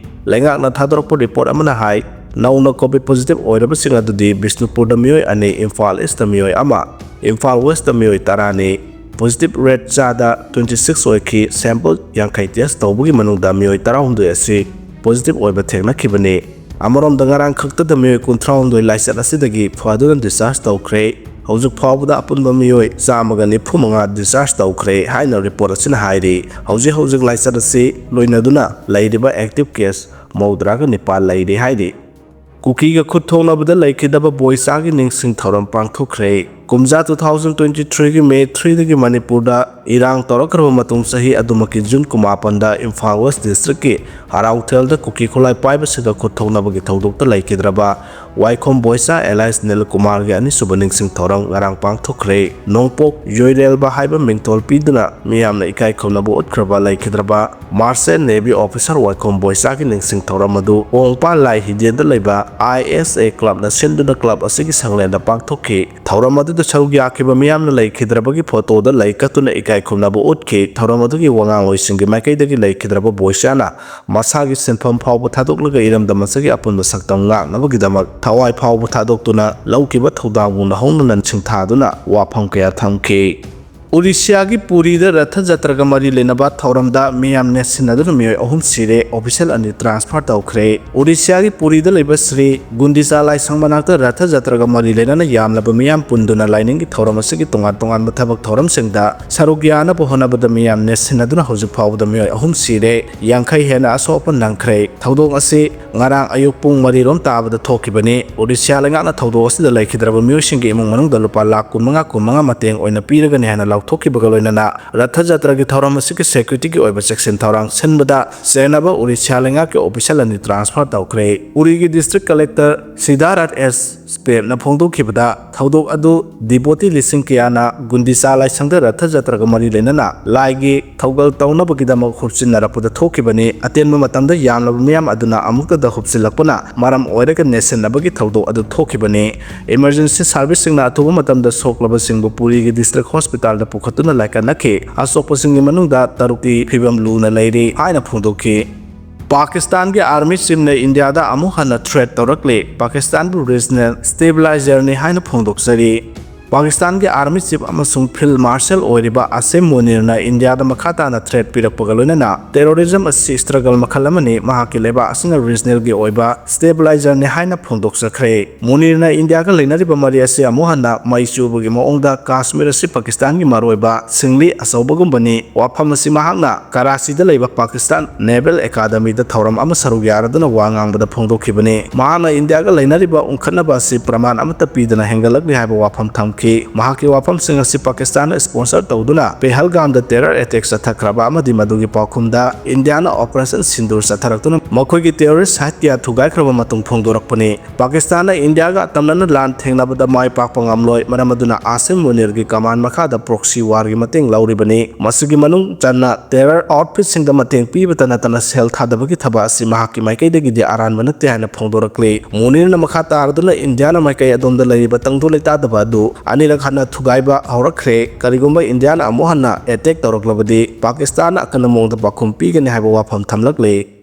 ꯂꯩꯉꯥꯛꯅ ꯊꯥꯗꯣꯔꯛꯄ ꯔꯤꯄꯣꯔꯠ ꯑꯃꯅ ꯍꯥꯏ, ꯅꯧꯅ ꯀꯣꯚꯤꯗ ꯄꯣꯖꯤꯇꯤꯚ ꯑꯣꯏꯔꯕꯁꯤꯡ ꯑꯗꯨꯗꯤ ꯕꯤꯁꯅꯨꯄꯨꯔꯗ ꯃꯤꯑꯣꯏ ꯑꯅꯤ, ꯏꯝꯐꯥꯜ ꯏꯁꯇ ꯃꯤꯑꯣꯏ ꯑꯃ, ꯏꯝꯐꯥꯜ ꯋꯦꯁꯇ ꯃꯤꯑꯣꯏ ꯇꯔꯥꯅꯤ꯫ ꯄꯣꯖꯤꯇꯤꯚ ꯔꯦꯠ ꯆꯥꯗ ꯇ꯭ꯋꯦꯟꯇꯤ ꯁꯤꯛꯁ ꯑꯣꯏꯈꯤ꯫ ꯁꯦꯝꯄꯜ ꯌꯥꯡꯈꯩ ꯇꯦꯁ ꯇꯧꯕꯒꯤ ꯃꯅꯨꯡꯗ ꯃꯤꯑꯣꯏ ꯇꯔꯥꯍꯨꯝꯗꯣꯏ ꯑꯁꯤ ꯄꯣꯖꯤꯇꯤꯚ ꯑꯣꯏꯕ ꯊꯦꯡꯅꯈꯤꯕꯅꯤ꯫ ꯑꯃꯔꯣꯝꯗ ꯉꯔꯥꯡ ꯈꯛꯇꯗ ꯃꯤꯑꯣꯏ ꯀꯨꯟꯊ꯭ꯔꯥꯍꯨꯝꯗꯣꯏ ꯂꯥꯏꯆꯠ ꯑꯁꯤꯗꯒꯤ ꯐꯗꯨꯅ ꯗꯤꯁꯆꯥꯔꯖ ꯇꯧꯈ꯭ꯔꯦ꯫ ꯍꯧꯖꯤꯛ ꯐꯥꯎꯕꯗ ꯑꯄꯨꯟꯕ ꯃꯤꯑꯣꯏ ꯆꯥꯝꯃꯒ ꯅꯤꯐꯨ ꯃꯉꯥ ꯗꯤꯁꯆꯥꯔꯖ ꯇꯧꯈ꯭ꯔꯦ ꯍꯥꯏꯅ ꯔꯤꯄꯣꯔꯠ ꯑꯁꯤꯅ ꯍꯥꯏꯔꯤ꯫ ꯍꯧꯖꯤꯛ ꯍꯧꯖꯤꯛ ꯂꯥꯏꯆꯠ ꯑꯁꯤ ꯂꯣꯏꯅꯗꯨꯅ ꯂꯩꯔꯤꯕ ꯑꯦꯛꯇꯤꯚ ꯀꯦꯁ ꯃꯧꯗ꯭ꯔꯥꯒ ꯅꯤꯄꯥꯜ ꯂꯩꯔꯤ ꯍꯥꯏꯔꯤ꯫ ꯀꯨꯀꯤꯒ ꯈꯨꯠ ꯊꯣꯛꯅꯕꯗ ꯂꯩꯈꯤꯗꯕ ꯕꯣꯏꯆꯥꯒꯤ ꯅꯤꯡꯁꯤꯡ ꯊꯧꯔꯝ ꯄꯥꯡꯊꯣꯛꯈ꯭ꯔꯦ꯫ ꯀꯨꯝꯖꯥ two thousand twenty threeꯒꯤ May threeꯗꯒꯤ ꯃꯅꯤꯄꯨꯔꯗ ꯏꯔꯥꯡ ꯇꯧꯔꯛꯈ꯭ꯔꯕ ꯃꯇꯨꯡ ꯆꯍꯤ ꯑꯗꯨꯃꯛꯀꯤ June ꯀꯨꯟꯃꯥꯄꯟꯗ ꯏꯝꯐꯥꯜ ꯋꯦꯁ ꯗꯤꯁꯇ꯭ꯔꯤꯛꯀꯤ ꯍꯔꯥꯎꯊꯦꯜꯗ ꯀꯨꯀꯤ ꯈꯨꯠꯂꯥꯏ ꯄꯥꯏꯕꯁꯤꯡꯒ ꯈꯨꯠ ꯊꯣꯛꯅꯕꯒꯤ ꯊꯧꯗꯣꯛꯇ ꯂꯩꯈꯤꯗ꯭ꯔꯕ ꯋꯥꯏꯈꯣꯝ ꯕꯣꯏꯆꯥ ꯑꯦꯂꯥꯏꯁ ꯅꯤꯜꯀꯨꯃꯥꯔꯒꯤ ꯑꯅꯤꯁꯨꯕ ꯅꯤꯡꯁꯤꯡ ꯊꯧꯔꯝ ꯉꯔꯥꯡ ꯄꯥꯡꯊꯣꯛꯈ꯭ꯔꯦ꯫ ꯅꯣꯡꯄꯣꯛ ꯌꯣꯏꯔꯦꯜꯕ ꯍꯥꯏꯕ ꯃꯤꯡꯊꯣꯜ ꯄꯤꯗꯨꯅ ꯃꯤꯌꯥꯝꯅ ꯏꯀꯥꯏ ꯈꯨꯝꯅꯕ ꯎꯠꯈ꯭ꯔꯕ ꯂꯩꯈꯤꯗ꯭ꯔꯕ Merchant Navy officer ꯋꯥꯏꯈꯣꯝ ꯕꯣꯏꯆꯥꯒꯤ ꯅꯤꯡꯁꯤꯡ ꯊꯧꯔꯝ ꯑꯗꯨ ꯄꯣꯡꯄꯥ ꯂꯥꯏ ꯍꯤꯗꯦꯟꯗ ꯂꯩꯕ I S A clubꯅ ꯁꯤꯟꯗꯨꯅ club ꯑꯁꯤꯒꯤ ꯁꯪꯂꯦꯟꯗ ꯄꯥꯡꯊꯣꯛꯈꯤ꯫ ꯊꯧꯔꯝ ꯑꯗꯨꯗ ꯁꯔꯨꯛ ꯌꯥꯈꯤꯕ ꯃꯤꯌꯥꯝꯅ ꯂꯩꯈꯤꯗ꯭ꯔꯕꯒꯤ ꯐꯣꯇꯣꯗ ꯂꯩ ꯀꯠꯇꯨꯅ ꯏꯀꯥꯏ ꯈꯨꯝꯅꯕ ꯎꯠꯈꯤ꯫ ꯊꯧꯔꯝ ꯑꯗꯨꯒꯤ ꯋꯥꯉꯥꯡꯂꯣꯏꯁꯤꯡꯒꯤ ꯃꯥꯏꯀꯩꯗꯒꯤ ꯂꯩꯈꯤꯗ꯭ꯔꯕ ꯕꯣꯏꯁꯤꯌꯥꯅ ꯃꯁꯥꯒꯤ ꯁꯤꯟꯐꯝ ꯐꯥꯎꯕ ꯊꯥꯗꯣꯛꯂꯒ ꯏꯔꯝꯗꯝ ꯑꯁꯤꯒꯤ ꯑꯄꯨꯟꯕ ꯁꯛꯇꯝ ꯉꯥꯛꯅꯕꯒꯤꯗꯃꯛ ꯊꯋꯥꯏ ꯐꯥꯎꯕ ꯊꯥꯗꯣꯛꯇꯨꯅ ꯂꯧꯈꯤꯕ ꯊꯧꯗꯥꯡꯕꯨ ꯅꯧꯍꯧꯅꯅ ꯁꯤꯡꯊꯥꯗꯨꯅ ꯋꯥꯐꯝ ꯀꯌꯥ ꯊꯝꯈꯤ꯫ ꯎꯔꯤꯁꯤꯌꯥꯒꯤ ꯄꯨꯔꯤꯗ ꯔꯊ ꯖꯇ꯭ꯔꯒ ꯃꯔꯤ ꯂꯩꯅꯕ ꯊꯧꯔꯝꯗ ꯃꯤꯌꯥꯝ ꯅꯦꯠꯁꯤꯟꯅꯗꯨꯅ ꯃꯤꯑꯣꯏ ꯑꯍꯨꯝ ꯁꯤꯔꯦ, ꯑꯣꯐꯤꯁꯤꯌꯦꯜ ꯑꯅꯤ ꯇ꯭ꯔꯥꯟꯁꯐꯔ ꯇꯧꯈ꯭ꯔꯦ꯫ ꯎꯔꯤꯁꯤꯌꯥꯒꯤ ꯄꯨꯔꯤꯗ ꯂꯩꯕ ꯁ꯭ꯔꯤ ꯒꯨꯟꯗꯤꯆꯥ ꯂꯥꯏꯁꯪ ꯃꯅꯥꯛꯇ ꯔꯊ ꯖꯇ꯭ꯔꯒ ꯃꯔꯤ ꯂꯩꯅꯅ ꯌꯥꯝꯂꯕ ꯃꯤꯌꯥꯝ ꯄꯨꯟꯗꯨꯅ ꯂꯥꯏꯅꯤꯡꯒꯤ ꯊꯧꯔꯝ ꯑꯁꯤꯒꯤ ꯇꯣꯉꯥꯟ ꯇꯣꯉꯥꯟꯕ ꯊꯕꯛ ꯊꯧꯔꯝꯁꯤꯡꯗ ꯁꯔꯨꯛ ꯌꯥꯅꯕ ꯍꯣꯠꯅꯕꯗ ꯃꯤꯌꯥꯝ ꯅꯦꯠꯁꯤꯟꯅꯗꯨꯅ ꯍꯧꯖꯤꯛ ꯐꯥꯎꯕꯗ ꯃꯤꯑꯣꯏ ꯑꯍꯨꯝ ꯁꯤꯔꯦ, ꯌꯥꯡꯈꯩ ꯍꯦꯟꯅ ꯑꯁꯣꯛ ꯑꯄꯟ ꯅꯪꯈ꯭ꯔꯦ꯫ ꯊꯧꯗꯣꯛ ꯑꯁꯤ ꯉꯔꯥꯡ ꯑꯌꯨꯛ ꯄꯨꯡ ꯃꯔꯤ ꯔꯣꯝ ꯇꯥꯕꯗ ꯊꯣꯛꯈꯤꯕꯅꯤ꯫ ꯑꯣꯗꯤꯁꯥ ꯂꯩꯉꯥꯛꯅ ꯊꯧꯗꯣꯛ ꯑꯁꯤꯗ ꯂꯩꯈꯤꯗ꯭ꯔꯕ ꯃꯤꯑꯣꯏꯁꯤꯡꯒꯤ ꯏꯃꯨꯡ ꯃꯅꯨꯡꯗ ꯂꯨꯄꯥ ꯂꯥꯈ ꯀꯨꯟꯃꯉꯥ, ꯀꯨꯟꯃꯉꯥ ꯃꯇꯦꯡ ꯑꯣꯏꯅ ꯄꯤꯔꯒꯅꯤ ꯍꯥꯏꯅ ꯂꯥꯎꯊꯣꯛꯈꯤꯕꯒ ꯂꯣꯏꯅꯅ ꯔꯊ ꯖꯇ꯭ꯔꯒꯤ ꯊꯧꯔꯝ ꯑꯁꯤꯒꯤ ꯁꯦꯀ꯭ꯌꯨꯔꯤꯇꯤꯒꯤ ꯑꯣꯏꯕ ꯆꯦꯛꯁꯤꯟ ꯊꯧꯔꯥꯡ ꯁꯤꯟꯕꯗ ꯆꯦꯟꯅꯕ ꯑꯣꯗꯤꯁꯥ ꯂꯩꯉꯥꯛꯀꯤ ꯑꯣꯐꯤꯁꯤꯌꯦꯜ ꯑꯅꯤ ꯇ꯭ꯔꯥꯟꯁꯐꯔ ꯇꯧꯈ꯭ꯔꯦ꯫ ꯄꯨꯔꯤꯒꯤ ꯗꯤꯁꯇ꯭ꯔꯤꯛ ꯀꯂꯦꯛꯇꯔ ꯁꯤꯗꯥꯔꯥꯠ ꯑꯦꯁ ꯄꯦꯝꯅ ꯐꯣꯡꯗꯣꯛꯈꯤꯕꯗ, ꯊꯧꯗꯣꯛ ꯑꯗꯨ ꯗꯤꯕꯣꯇꯤ ꯂꯤꯁꯤꯡ ꯀꯌꯥꯅ ꯒꯨꯟꯗꯤꯆꯥ ꯂꯥꯏꯁꯪꯗ ꯔꯊ ꯖꯇ꯭ꯔꯒ ꯃꯔꯤ ꯂꯩꯅꯅ ꯂꯥꯏꯒꯤ ꯊꯧꯒꯜ ꯇꯧꯅꯕꯒꯤꯗꯃꯛ ꯍꯨꯞꯆꯤꯟꯅꯔꯛꯄꯗ ꯊꯣꯛꯈꯤꯕꯅꯤ꯫ ꯑꯇꯦꯟꯕ ꯃꯇꯝꯗ ꯌꯥꯝꯂꯕ ꯃꯤꯌꯥꯝ ꯑꯗꯨꯅ ꯑꯃꯨꯛꯇꯗ ꯍꯨꯞꯆꯤꯜꯂꯛꯄꯅ ꯃꯔꯝ ꯑꯣꯏꯔꯒ ꯅꯦꯠꯁꯤꯟꯅꯕꯒꯤ ꯊꯧꯗꯣꯛ ꯑꯗꯨ ꯊꯣꯛꯈꯤꯕꯅꯤ꯫ ꯏꯃꯔꯖꯦꯟꯁꯤ ꯁꯥꯔꯚꯤꯁꯁꯤꯡꯅ ꯑꯊꯨꯕ ꯃꯇꯝꯗ ꯁꯣꯛꯂꯕꯁꯤꯡꯕꯨ ꯄꯨꯔꯤꯒꯤ ꯗꯤꯁꯇ꯭ꯔꯤꯛ ꯍꯣꯁꯄꯤꯇꯥꯜꯗ ꯄꯨꯈꯠꯇꯨꯅ ꯂꯥꯏꯀꯠꯅꯈꯤ꯫ ꯑꯁꯣꯛꯄꯁꯤꯡꯒꯤ ꯃꯅꯨꯡꯗ ꯇꯔꯨꯛꯇꯤ ꯐꯤꯕꯝ ꯂꯨꯅ ꯂꯩꯔꯤ ꯍꯥꯏꯅ ꯐꯣꯡꯗꯣꯛꯈꯤ꯫ ꯄꯥꯀꯤꯁꯇꯥꯟꯒꯤ ꯑꯥꯔꯃꯤ ꯆꯤꯐꯅ ꯏꯟꯗꯤꯌꯥꯗ ꯑꯃꯨꯛ ꯍꯟꯅ ꯊ꯭ꯔꯦꯠ ꯇꯧꯔꯛꯂꯦ꯫ ꯄꯥꯀꯤꯁꯇꯥꯟꯕꯨ ꯔꯤꯖꯅꯦꯜ ꯁ꯭ꯇꯦꯕꯤꯂꯥꯏꯖꯔꯅꯤ ꯍꯥꯏꯅ ꯐꯣꯡꯗꯣꯛꯆꯔꯤ꯫ ꯄꯥꯀꯤꯁꯇꯥꯟꯒꯤ ꯑꯥꯔꯃꯤ ꯆꯤꯐ ꯑꯃꯁꯨꯡ ꯐꯤꯜꯗ ꯃꯥꯔꯁꯦꯜ ꯑꯣꯏꯔꯤꯕ ꯑꯁꯤꯝ ꯃꯨꯅꯤꯔꯅ ꯏꯟꯗꯤꯌꯥꯗ ꯃꯈꯥ ꯇꯥꯅ ꯊ꯭ꯔꯦꯠ ꯄꯤꯔꯛꯄꯒ ꯂꯣꯏꯅꯅ ꯇꯦꯔꯣꯔꯤꯖꯝ ꯑꯁꯤ ꯁ꯭ꯇ꯭ꯔꯒꯜ ꯃꯈꯜ ꯑꯃꯅꯤ, ꯃꯍꯥꯛꯀꯤ ꯂꯩꯕꯥꯛ ꯑꯁꯤꯅ ꯔꯤꯖꯅꯦꯜꯒꯤ ꯑꯣꯏꯕ ꯁ꯭ꯇꯦꯕꯤꯂꯥꯏꯖꯔꯅꯤ ꯍꯥꯏꯅ ꯐꯣꯡꯗꯣꯛꯆꯈ꯭ꯔꯦ꯫ ꯃꯨꯅꯤꯔꯅ ꯏꯟꯗꯤꯌꯥꯒ ꯂꯩꯅꯔꯤꯕ ꯃꯔꯤ ꯑꯁꯤ ꯑꯃꯨꯛ ꯍꯟꯅ ꯃꯩ ꯆꯨꯕꯒꯤ ꯃꯑꯣꯡꯗ ꯀꯥꯁꯃꯤꯔ ꯑꯁꯤ ꯄꯥꯀꯤꯁꯇꯥꯟꯒꯤ ꯃꯔꯨꯑꯣꯏꯕ ꯁꯤꯡꯂꯤ ꯑꯆꯧꯕꯒꯨꯝꯕꯅꯤ꯫ ꯋꯥꯐꯝ ꯑꯁꯤ ꯃꯍꯥꯛꯅ ꯀꯔꯥꯆꯤꯗ ꯂꯩꯕ ꯄꯥꯀꯤꯁꯇꯥꯟ ꯅꯦꯚꯦꯜ ꯑꯦꯀꯥꯗꯃꯤꯗ ꯊꯧꯔꯝ ꯑꯃ ꯁꯔꯨꯛ ꯌꯥꯔꯗꯨꯅ ꯋꯥ ꯉꯥꯡꯕꯗ ꯐꯣꯡꯗꯣꯛꯈꯤꯕꯅꯤ꯫ ꯃꯍꯥꯛꯅ ꯏꯟꯗꯤꯌꯥꯒ ꯂꯩꯅꯔꯤꯕ ꯎꯪꯈꯠꯅꯕ ꯑꯁꯤ ꯄ꯭ꯔꯃꯥꯟ ꯑꯃꯠꯇ ꯄꯤꯗꯅ ꯍꯦꯟꯒꯠꯂꯛꯂꯤ ꯍꯥꯏꯕ ꯋꯥꯐꯝ ꯊꯝꯈꯤ꯫ ꯃꯍꯥꯛꯀꯤ ꯋꯥꯐꯝꯁꯤꯡ ꯑꯁꯤ ꯄꯥꯀꯤꯁꯇꯥꯟꯅ ꯁ꯭ꯄꯣꯟꯁꯔ ꯇꯧꯗꯨꯅ ꯄꯦꯍꯜꯒꯥꯝꯗ ꯇꯦꯔꯔ ꯑꯦꯇꯦꯛ ꯆꯠꯊꯈ꯭ꯔꯕ ꯑꯃꯗꯤ ꯃꯗꯨꯒꯤ ꯄꯥꯎꯈꯨꯝꯗ ꯏꯟꯗꯤꯌꯥꯅ ꯑꯣꯄꯔꯦꯁꯟ ꯁꯤꯟꯗꯨꯔ ꯆꯠꯊꯔꯛꯇꯨꯅ ꯃꯈꯣꯏꯒꯤ ꯇꯦꯔꯣꯔꯤꯁ ꯁꯥꯏꯠ ꯀꯌꯥ ꯊꯨꯒꯥꯏꯈ꯭ꯔꯕ ꯃꯇꯨꯡ ꯐꯣꯡꯗꯣꯔꯛꯄꯅꯤ꯫ ꯄꯥꯀꯤꯁꯇꯥꯟꯅ ꯏꯟꯗꯤꯌꯥꯒ ꯑꯇꯝꯅꯅ ꯂꯥꯟ ꯊꯦꯡꯅꯕꯗ ꯃꯥꯏ ꯄꯥꯛꯄ ꯉꯝꯂꯣꯏ, ꯃꯔꯝ ꯑꯗꯨꯅ ꯑꯥꯁꯤꯝ ꯃꯨꯅꯤꯔꯒꯤ ꯀꯃꯥꯟ ꯃꯈꯥꯗ ꯄ꯭ꯔꯣꯛꯁꯤ ꯋꯥꯔꯒꯤ ꯃꯇꯦꯡ ꯂꯧꯔꯤꯕꯅꯤ꯫ ꯃꯁꯤꯒꯤ ꯃꯅꯨꯡ ꯆꯟꯅ ꯇꯦꯔꯔ ꯑꯥꯎꯠꯐꯤꯠꯁꯤꯡꯗ ꯃꯇꯦꯡ ꯄꯤꯕꯇ ꯅꯠꯇꯅ ꯁꯦꯜ ꯊꯥꯗꯕꯒꯤ ꯊꯕꯛ ꯑꯁꯤ ꯃꯍꯥꯛꯀꯤ ꯃꯥꯏꯀꯩꯗꯒꯤꯗꯤ ꯑꯔꯥꯟꯕ ꯅꯠꯇꯦ ꯍꯥꯏꯅ ꯐꯣꯡꯗꯣꯔꯛꯂꯤ꯫ ꯃꯨꯅꯤꯔꯅ ꯃꯈꯥ ꯇꯥꯔꯗꯨꯅ ꯏꯟꯗꯤꯌꯥꯅ ꯃꯥꯏꯀꯩ ꯑꯗꯣꯝꯗ ꯂꯩꯔꯤꯕ ꯇꯪꯗꯨ ꯂꯩꯇꯥꯗꯕ ꯑꯗꯨ ꯑꯅꯤꯔꯛ ꯍꯟꯅ ꯊꯨꯒꯥꯏꯕ ꯍꯧꯔꯛꯈ꯭ꯔꯦ꯫ ꯀꯔꯤꯒꯨꯝꯕ ꯏꯟꯗꯤꯌꯥꯅ ꯑꯃꯨꯛ ꯍꯟꯅ ꯑꯦꯇꯦꯛ ꯇꯧꯔꯛꯂꯕꯗꯤ ꯄꯥꯀꯤꯁꯇꯥꯟꯅ ꯑꯀꯟꯕ ꯃꯑꯣꯡꯗ ꯄꯥꯎꯈꯨꯝ ꯄꯤꯒꯅꯤ ꯍꯥꯏꯕ ꯋꯥꯐꯝ ꯊꯝꯂꯛꯂꯤ꯫